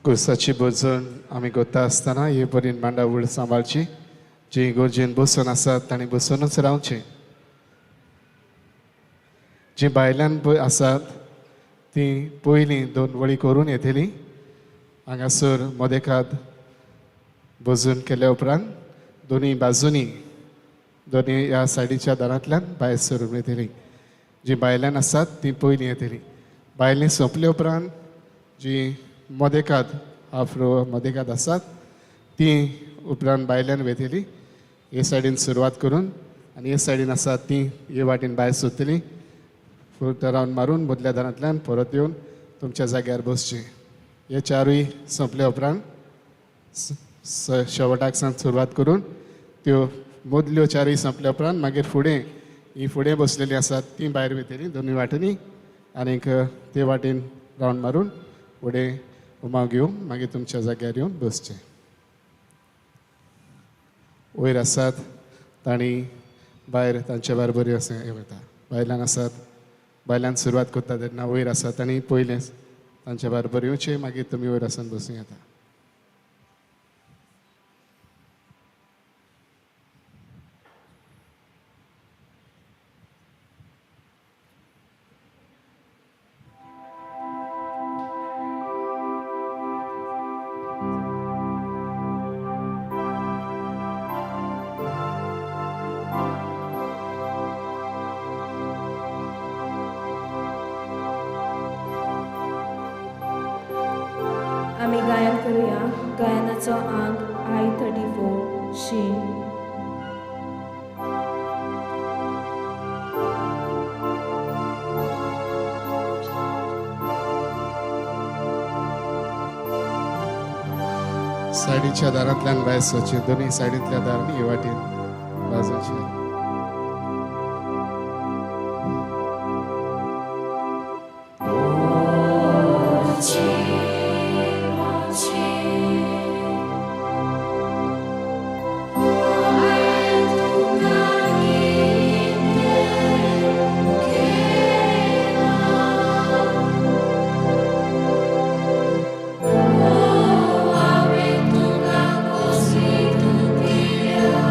कुर्साची भोजन आमी करता आसतना हे परीन मांडावळ सांबाळची. जी गोरजेन बसून आसात तांणी बसूनच रावचें. जी भायल्यान आसात ती पयलीं दोन वळी करून येतली. हांगासर मदेकाद भोजन केल्या उपरांत दोनूय बाजूनी दोनूय ह्या सायडीच्या दारांतल्यान भायर सरून येतली. जी भायल्यान आसात ती पयलीं येतली. भायलीं सोंपले उपरांत जी मदेकाद हाफ रो मदेकाद आसात ती उपरांत भायल्यान वयतली. हे सायडीन सुरवात करून आनी हे सायडीन आसात ती हे वाटेन भायर सोदतली. फुडो रावंड मारून मदल्या दारांतल्यान परत येवन तुमच्या जाग्यार बसचें. हे चारूय सोंपल्या उपरांत शेवटाक सावन सुरवात करून त्यो मदल्यो चारूय सोंपल्या उपरांत मागीर फुडें ही फुडें बसलेलीं आसात ती भायर वयतली दोनूय वाटेनी आनीक ते वाटेन रावंड मारून फुडें उमाव घेवन मागीर तुमच्या जाग्यार येवन बसचें. वयर आसात तांणी भायर तांचे बरोबर अशें वता. भायल्यान आसात भायल्यान सुरवात करता तेन्ना वयर आसात तांणी पयलें तांचे बरोबर येवचें, मागीर तुमी वयर आसून बसूं येता. आमी गायन करुया. गायनाचो आंक I 34 शीन. सायडीच्या दारांतल्यान भायर सरचें, दोनूय सायडींतल्या दारांनी हे वाटेन बाजूचे. तुका कोसी तुतिल्या.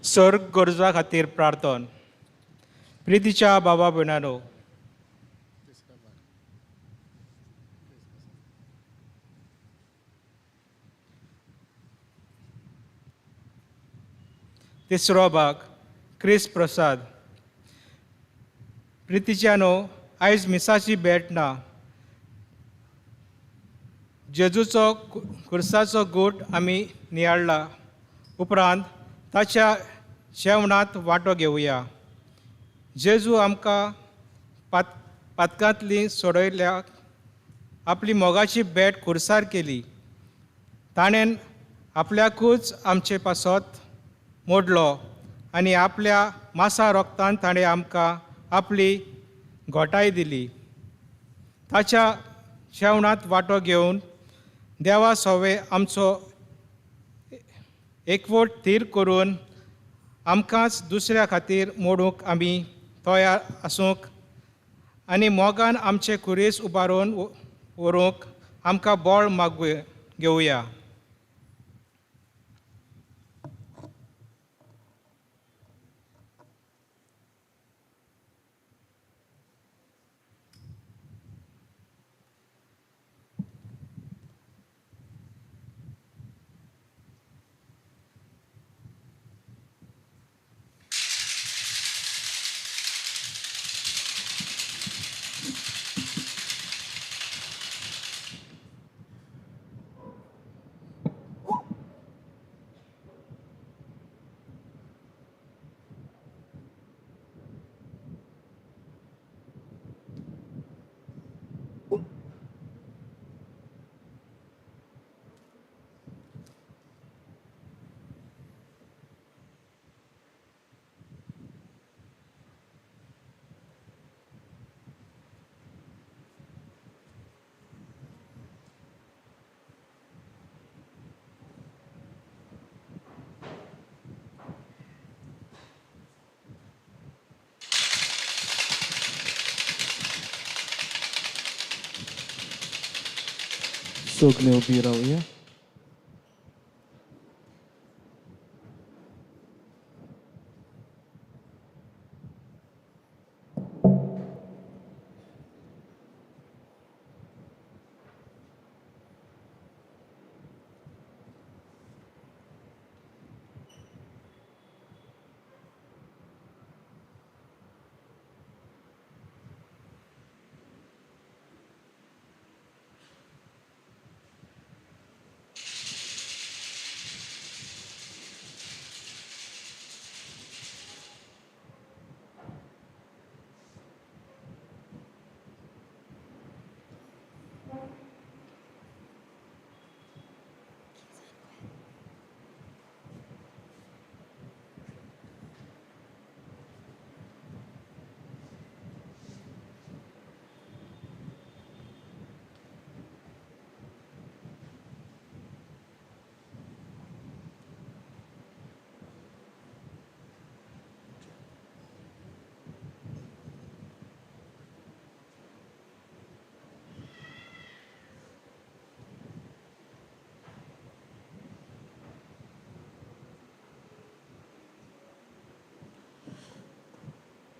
सर्ग गरजा खातीर प्रार्थन. प्रितीच्या बाबा भयणानो, तिसरो भाग क्रिस प्रसाद. प्रितीच्यानो, आयज मिसाची भेट ना. जेजूचो खुर्साचो गूट आमी नियाळ्ळा उपरांत ताच्या जेवणांत वांटो घेवया. जेजू आमकां पातकांतली सोडयल्या, आपली मोगाची भेट खुर्सार केली. ताणें आपल्याकूच आमचे पासत मोडलो आनी आपल्या मासा रोगतान ताणें आमकां आपली घोटाय दिली. ताच्या जेवणांत वांटो घेवन देवा सोवे आमचो एकवट थीर करून आमकांच दुसऱ्या खातीर मोडूंक आमी तयार आसूंक आनी मोगान आमचे खुरीस उबारून व्हरूंक आमकां बळ मागू घेवया. सगळे उबी रावया.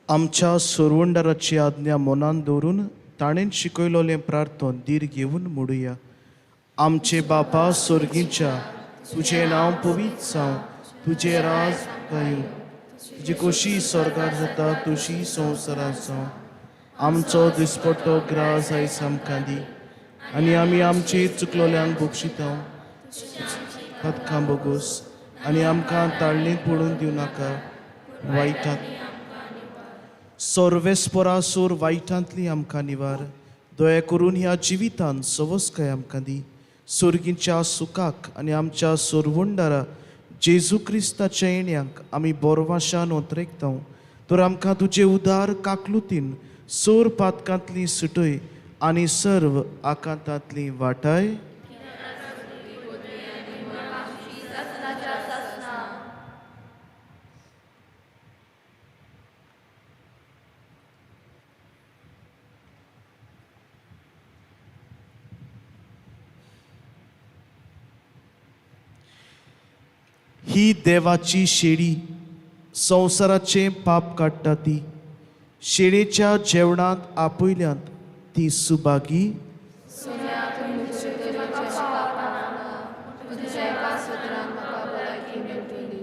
आमच्या सोरवंडाराची आज्ञा मनान दवरून ताणें शिकयलोलें प्रार्थन धीर घेवन मोडुया. आमचे बापा सोर्गीच्या, तुजें नांव पवित्र जावं, तुजें राज जावं, तुजी कशी स्वर्गार जाता तशी संवसारांत जावं. आमचो दिसपट्टो ग्रास आयज आमकां दी आनी आमी आमचे चुकलोल्यांक बक्षिता पदकां बोगोस आनी आमकां ताळणेंत पडून दिवं नाका, वायटांत सर्वेस्परासूर वायटांतली आमकां निवार. दया करून ह्या जिवितान सवस्काय आमकां दी, सोर्गीच्या सुखाक आनी आमच्या सोरवंडारा जेजू क्रिस्ताच्या येण्याक आमी बोरवाशान ओतरेकता. तर आमकां तुजे उदार काकलुतीन सोर पातकांतली सुटय आनी सर्व आकांतांतली वाटाय. ही देवाची शेडी संवसाराचें पाप काडटा ती शेळेच्या जेवणांत आपयल्यांत ती सुभागी. सोन्या तुमचे तरेच्या पापांना तुज्या एका सुत्रान म्हाका भलायकी मेळटली.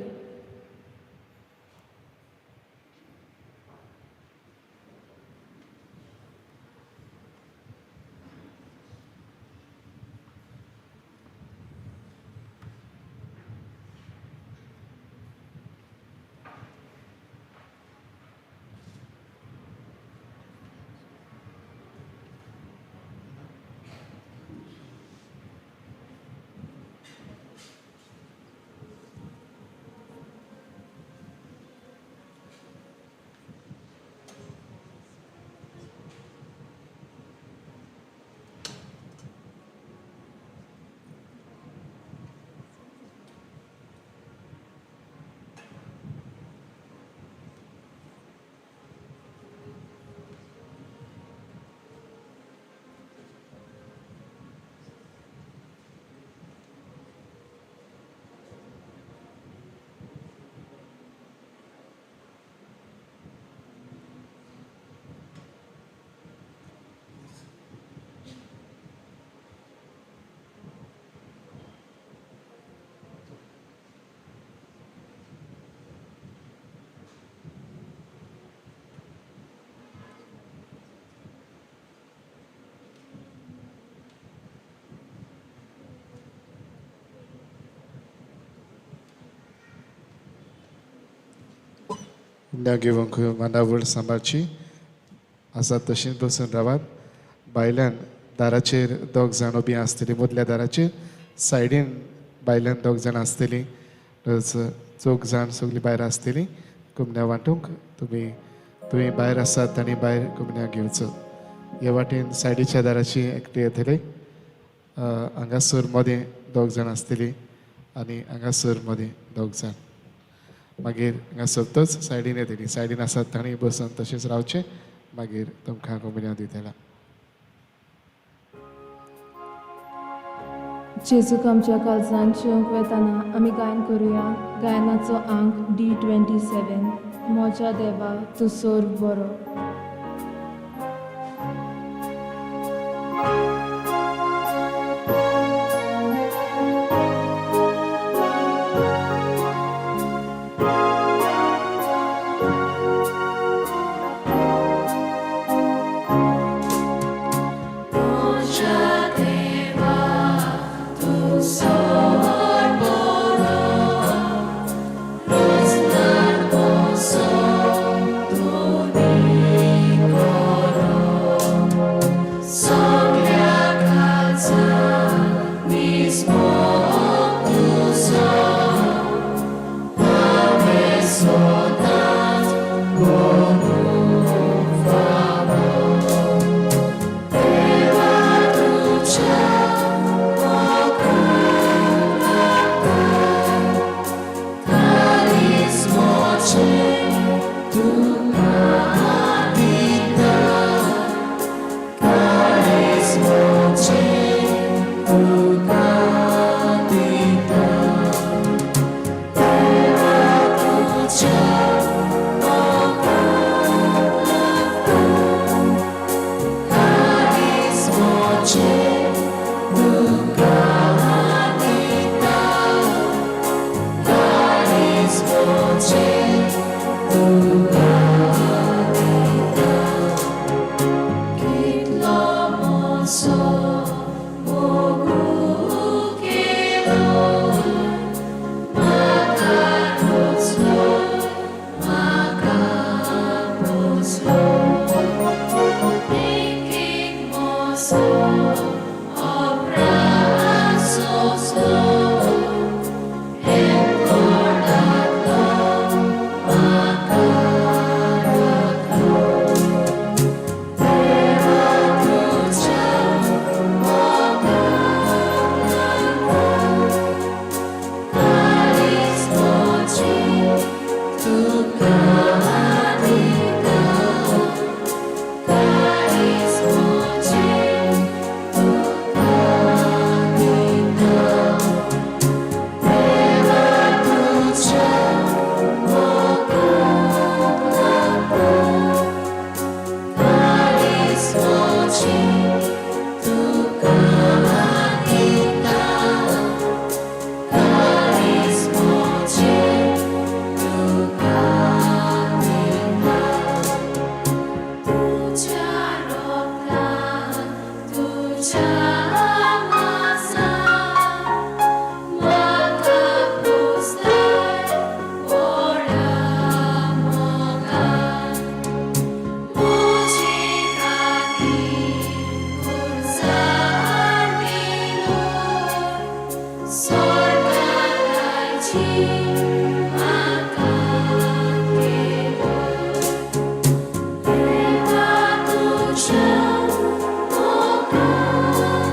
कुमण्या घेवंक मांडावळ सांबाळची आसा तशीच बसून रावात. भायल्यान दाराचेर दोग जाण उबी आसतली, मदल्या दाराचेर सायडीन भायल्यान दोग जाण आसतली, चौग जाण सगळीं भायर आसतली. कुमण्या वांटूंक तुमी तुमी भायर आसात तांणी भायर कुमण्या घेवचो. हे वाटेन सायडीच्या दाराची एकटे येतले, हांगासर मदें दोग जाण आसतली आनी हांगासर मदें दोग जाण, मागीर हांगा सोदतच सायडीन येतली. सायडीन आसात तांणी बसून तशेंच रावचें, मागीर तुमकां कुमण्या दितला. जेजूक आमच्या काळजान शिवंक वेताना आमी गायन करुया. गायनाचो आंक D27, म्हज्या देवा तूं सोर बरो. Tuka. तुझ्या मोगान.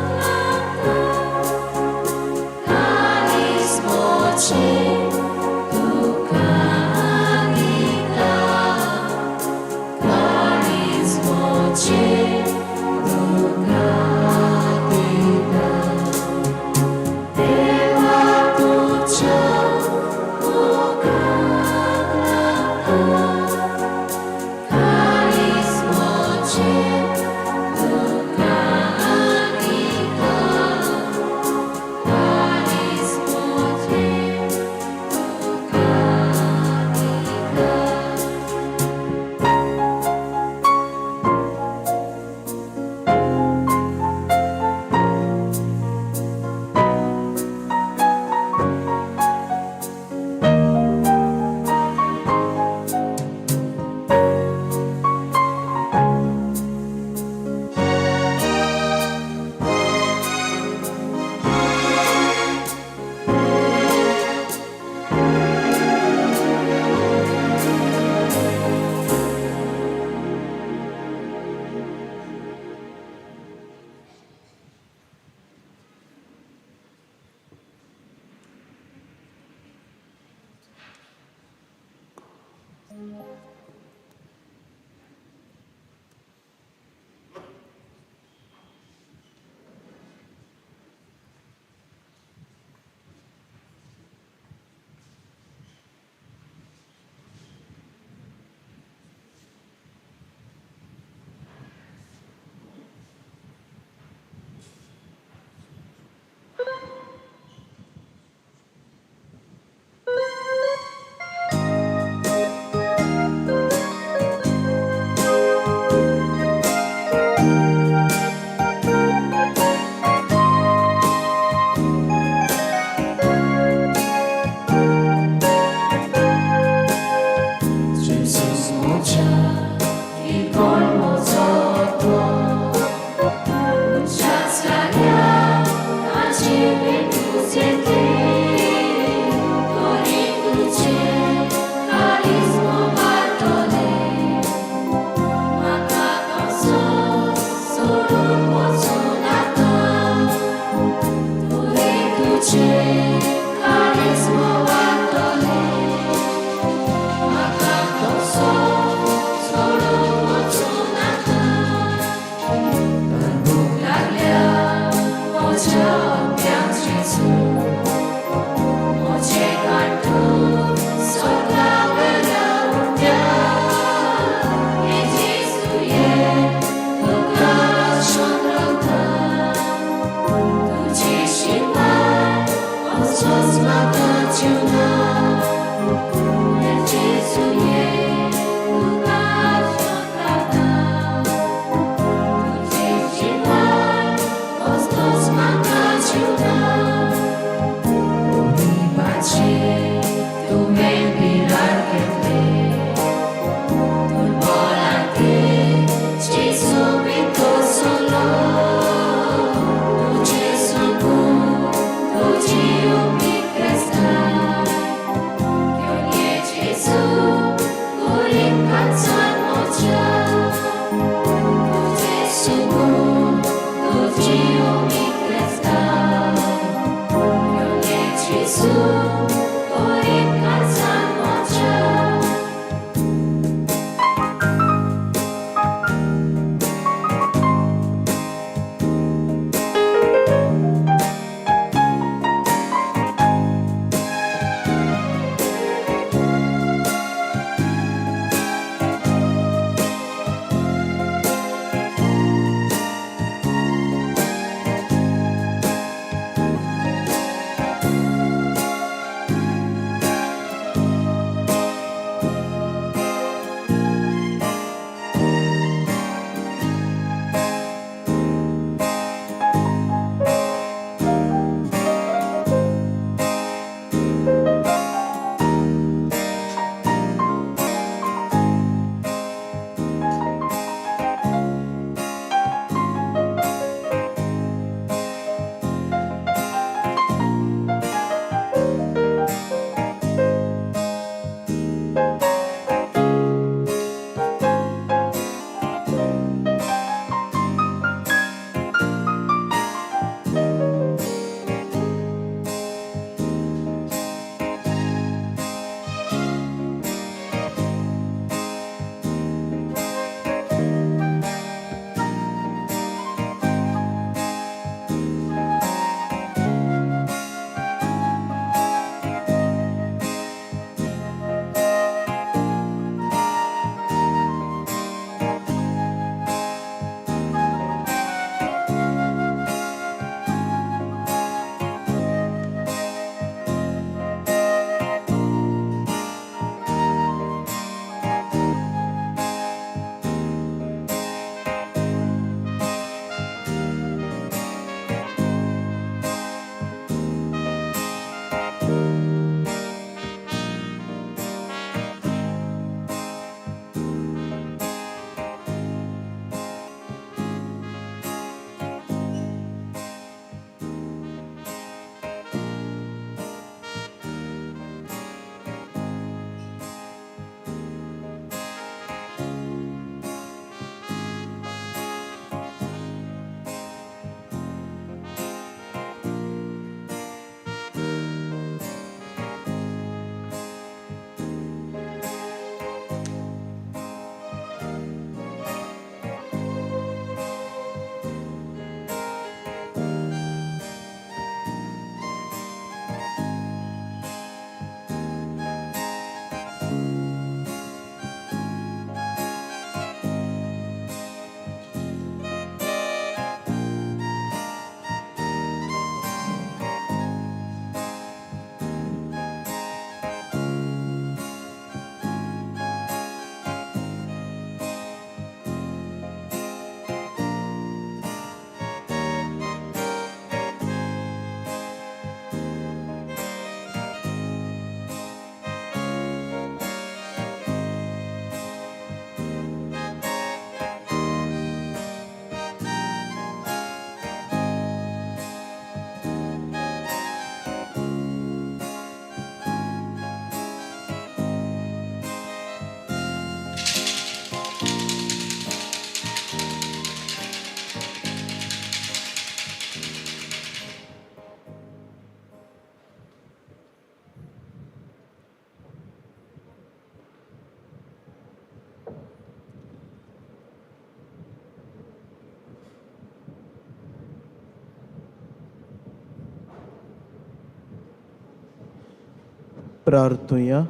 प्रार्थुया.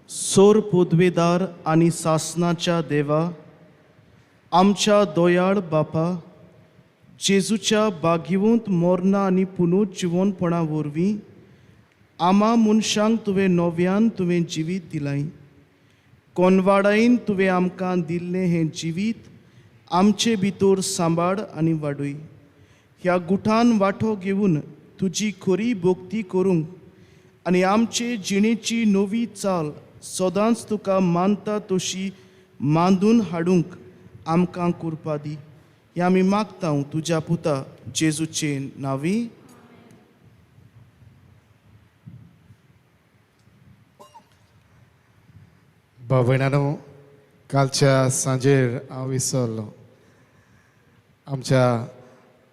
सोर पोदवेदार आनी सासनाच्या देवा, आमच्या दोयाळ बापा, जेजूच्या बागिवंत मोरना आनी पुनर्जिवनपणा वरवीं आमा मनशांक तुवें नव्यान तुवें जिवीत दिलाय. कोनवाडायन तुवें आमकां दिल्लें हें जिवीत आमचे भितर सांबाळ आनी वाडय. ह्या गुठान वांटो घेवन तुजी खरी भक्ती करूंक आनी आमचे जिणेची नवी चाल सदांच तुका मानता तशी मांदून हाडूंक आमकां कुरपा दी. हें आमी मागता तुज्या पुता जेजूचे नांवी. भाव भयणांनो, कालच्या सांजेर हांव विसरलो आमच्या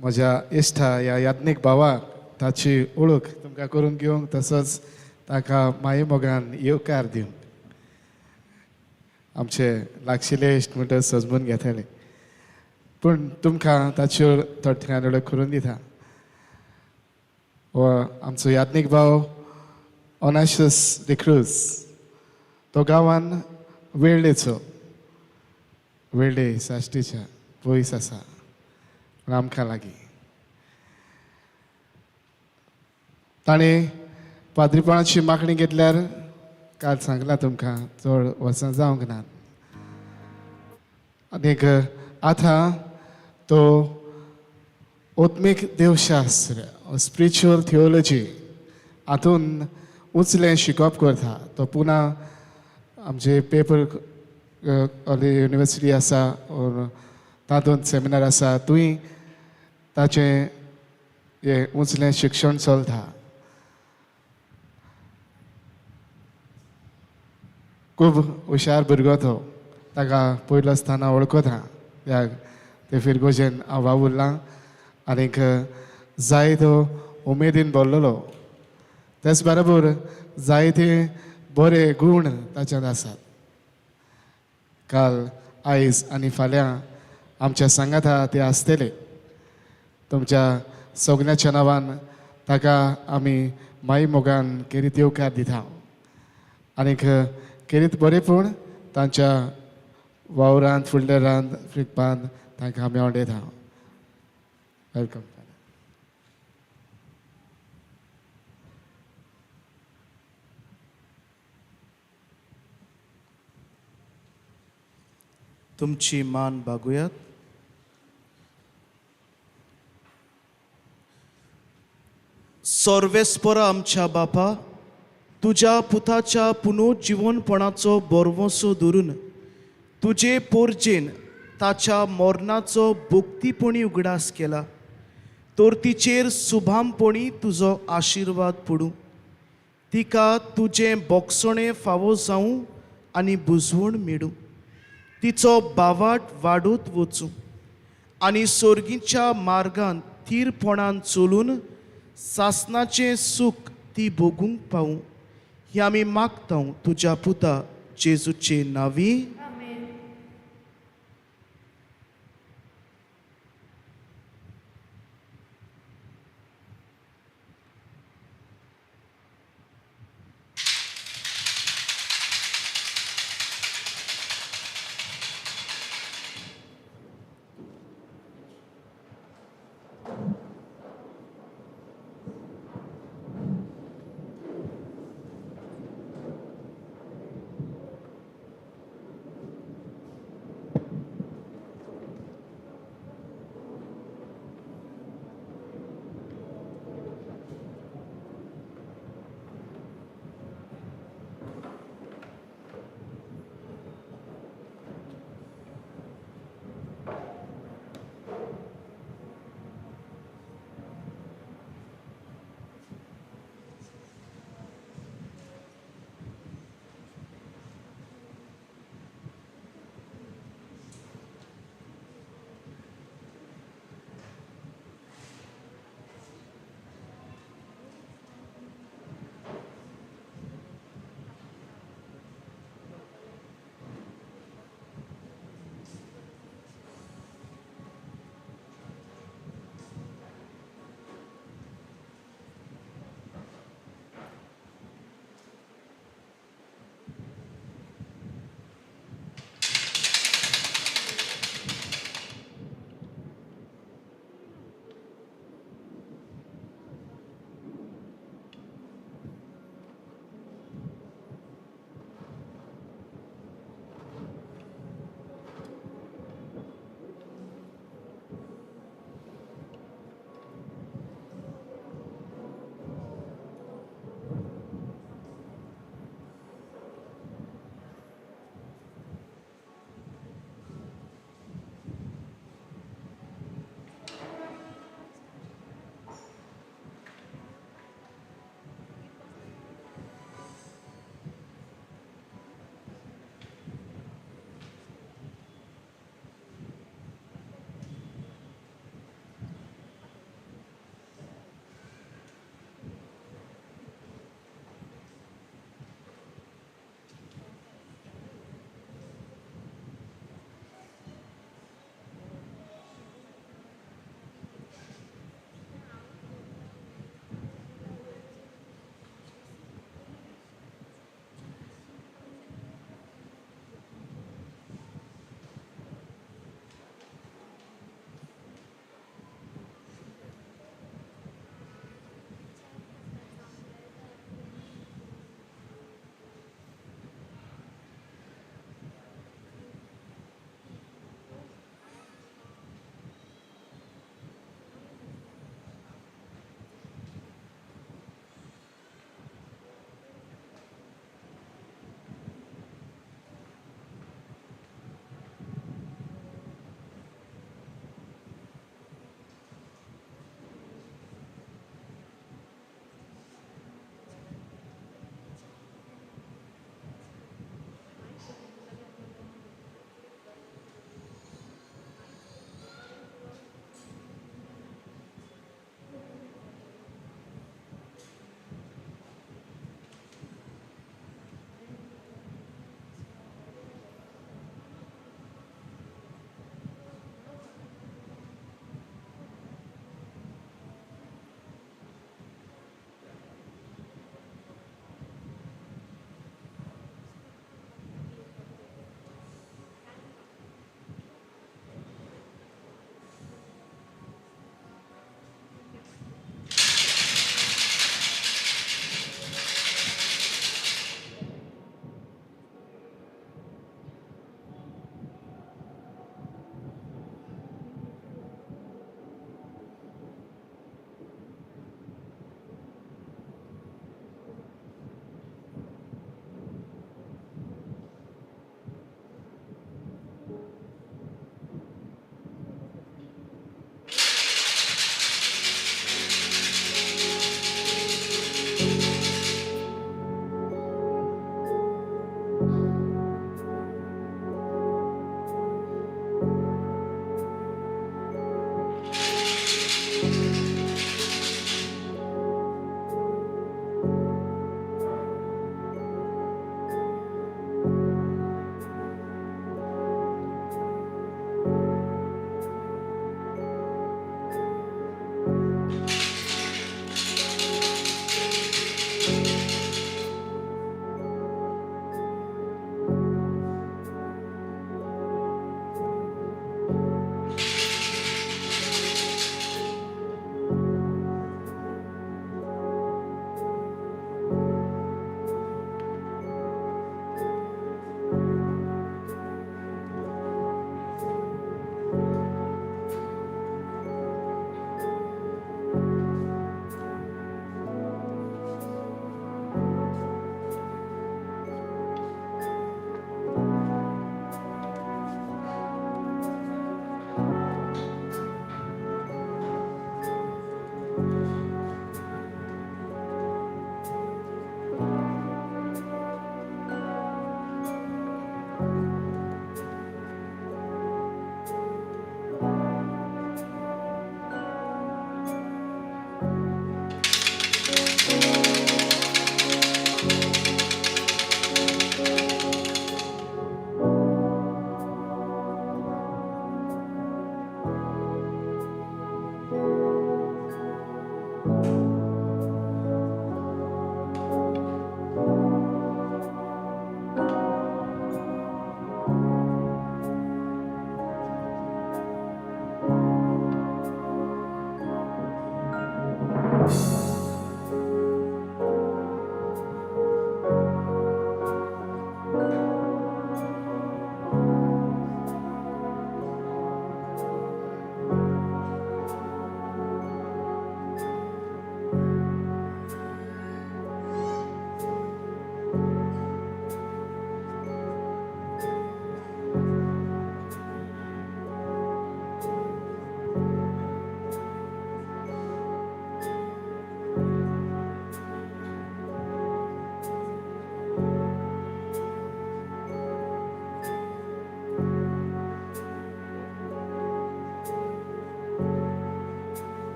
म्हज्या इश्टा ह्या याज्ञीक भावाक ताची वळख तुमकां करून घेवंक, तसोच ताका माये मोगान येवकार दिवंक. आमचे लागशिल्ले इश्ट म्हणटा सजमून घेतले, पूण तुमकां ताच्यो थोड्या वळख करून दिता. हो आमचो याज्ञीक भाव ओनाशियस डिक्रूज, तो गांवान वेर्लेचो, वेर्ले साश्टीच्या पयस आसा, पूण आमकां लागीं. ताणें पाद्रीपणाची मागणी घेतल्यार काल सांगलां तुमकां चड वर्सां जावंक ना. आनीक आतां तो आत्मीक देवशास्त्र, स्पिरिच्युअल थियोलॉजी हातून उंचलें शिकप करता. तो पुना आमचे पेपर युनिवर्सिटी आसा तातूंत सेमिनार आसा, थंय ताचें हें उंचलें शिक्षण चलता. खूब हुशार भुरगो तो, ताका पयलो आसतना वळखता. त्या ते फिरगोजेन हांव वावुरलां आनीक जाय तो उमेदीन भरलेलो, तेच बरोबर जायते बरे गूण ताच्यांत आसात. काल, आयज आनी फाल्यां आमच्या सांगाता ते आसतले. तुमच्या सगळ्याच्या नांवान ताका आमी माई मोगान केरीत येवकार दिता आनीक केरीत बरें पूण तांच्या वावरांत फुडल्या रांत फिरपांत तांकां आमी आवडयता. Welcome. तुमची मान बागुयात. सर्वेस्परा आमच्या बापा, तुज्या पुताच्या पुनर्जिवनपणाचो बरवसो धरून तुजे पोरजेन ताच्या मरणाचो भक्तीपणी उगडास केला, तर तिचेर सुभामपणी तुजो आशिर्वाद पडूं. तिका तुजें बोगसणें फावो जावं आनी बुजवण मेळूं. तिचो बावाट वाडत वचूं आनी सोर्गीच्या मार्गान थीरपणान चलून सासनाचें सूख ती भोगूंक पावूं. हें आमी मागता तुज्या पुता जेजूचे नांवी.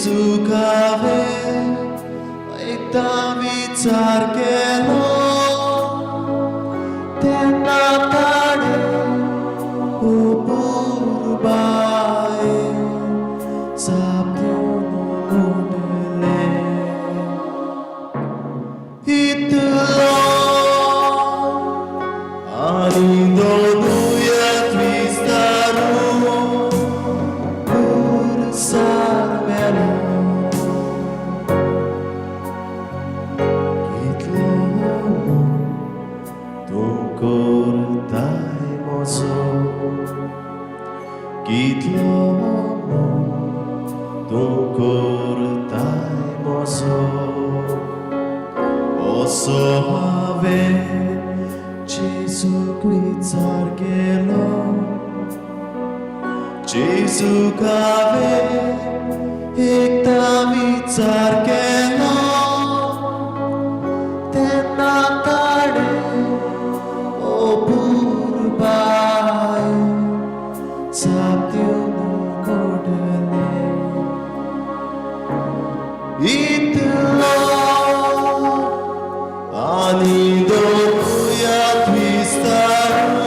जेजूक हांवें एकदां विचार केलो तेन्ना ताणें अपुरबायेन जाप दिवन म्हणलें इतलो आनी दोनूय क्रिस्तांव पुरसार मेलो कितलो मोग तूं करताय म्हजो कितलो मोग तूं करताय म्हजो असो हांवें जेजूक विचार केलो जेजूक हांवें एकदां विचार केलो तेन्ना ताणें अपुरबायेन जाप दिवन म्हणलें इतलो आनी दोनूय क्रिस्तांव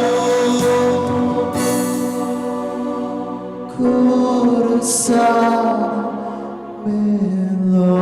खुरसार मेलो.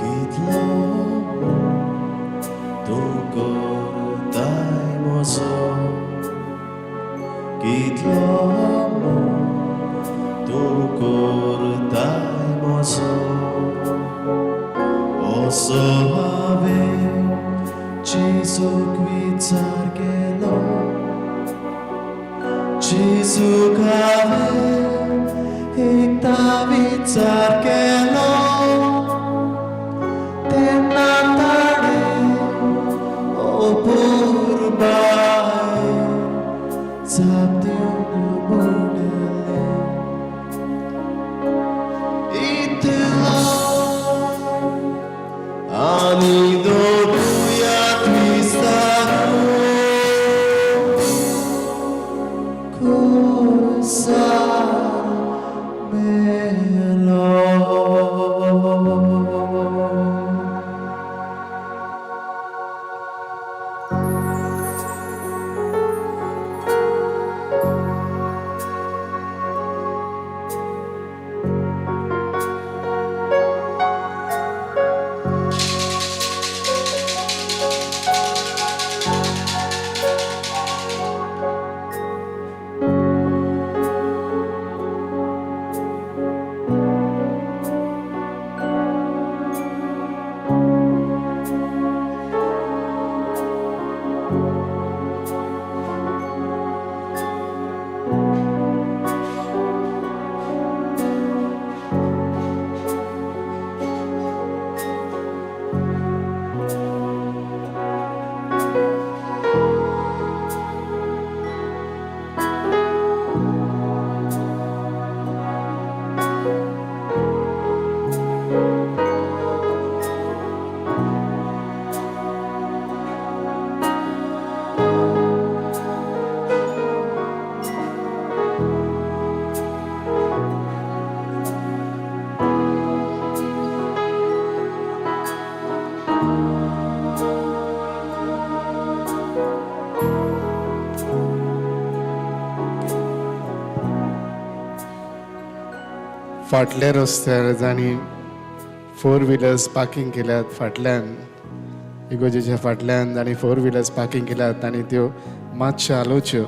कितलो मोग तूं करताय म्हजो कितलो मोग तूं करताय म्हजो असो हांवें जेजूक विचार केलो जेजूक हांवें एकदां विचार केलो तेन्ना ताणें अपुरबायेन जाप दिवन म्हणलें इतलो आनी दोनूय क्रिस्तांव खुरसार मेलो. फाटल्या रस्त्यार जांणी फोर व्हिलर्स पार्कींग केल्यात फाटल्यान, इगोजेच्या फाटल्यान जांणी फोर व्हिलर्स पार्कींग केल्यात तांणी त्यो मातश्यो हालोवच्यो.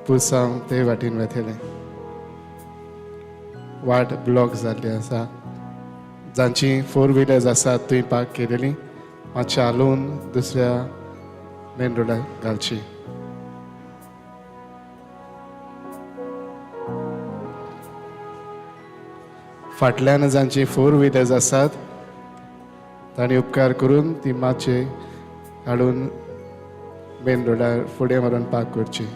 पुरसांव ते वाटेन वेतले, वाट ब्लॉक जाल्ली आसा. जांची फोर व्हिलर्स आसात थंय पार्क केलेली मातशें हालोवन दुसऱ्या मेन रोडार घालची. फाटल्यान जांची फोर व्हिलर्स आसात तांणी उपकार करून ती मातशे हाडून मेन रोडार फुडें व्हरून पार्क करची.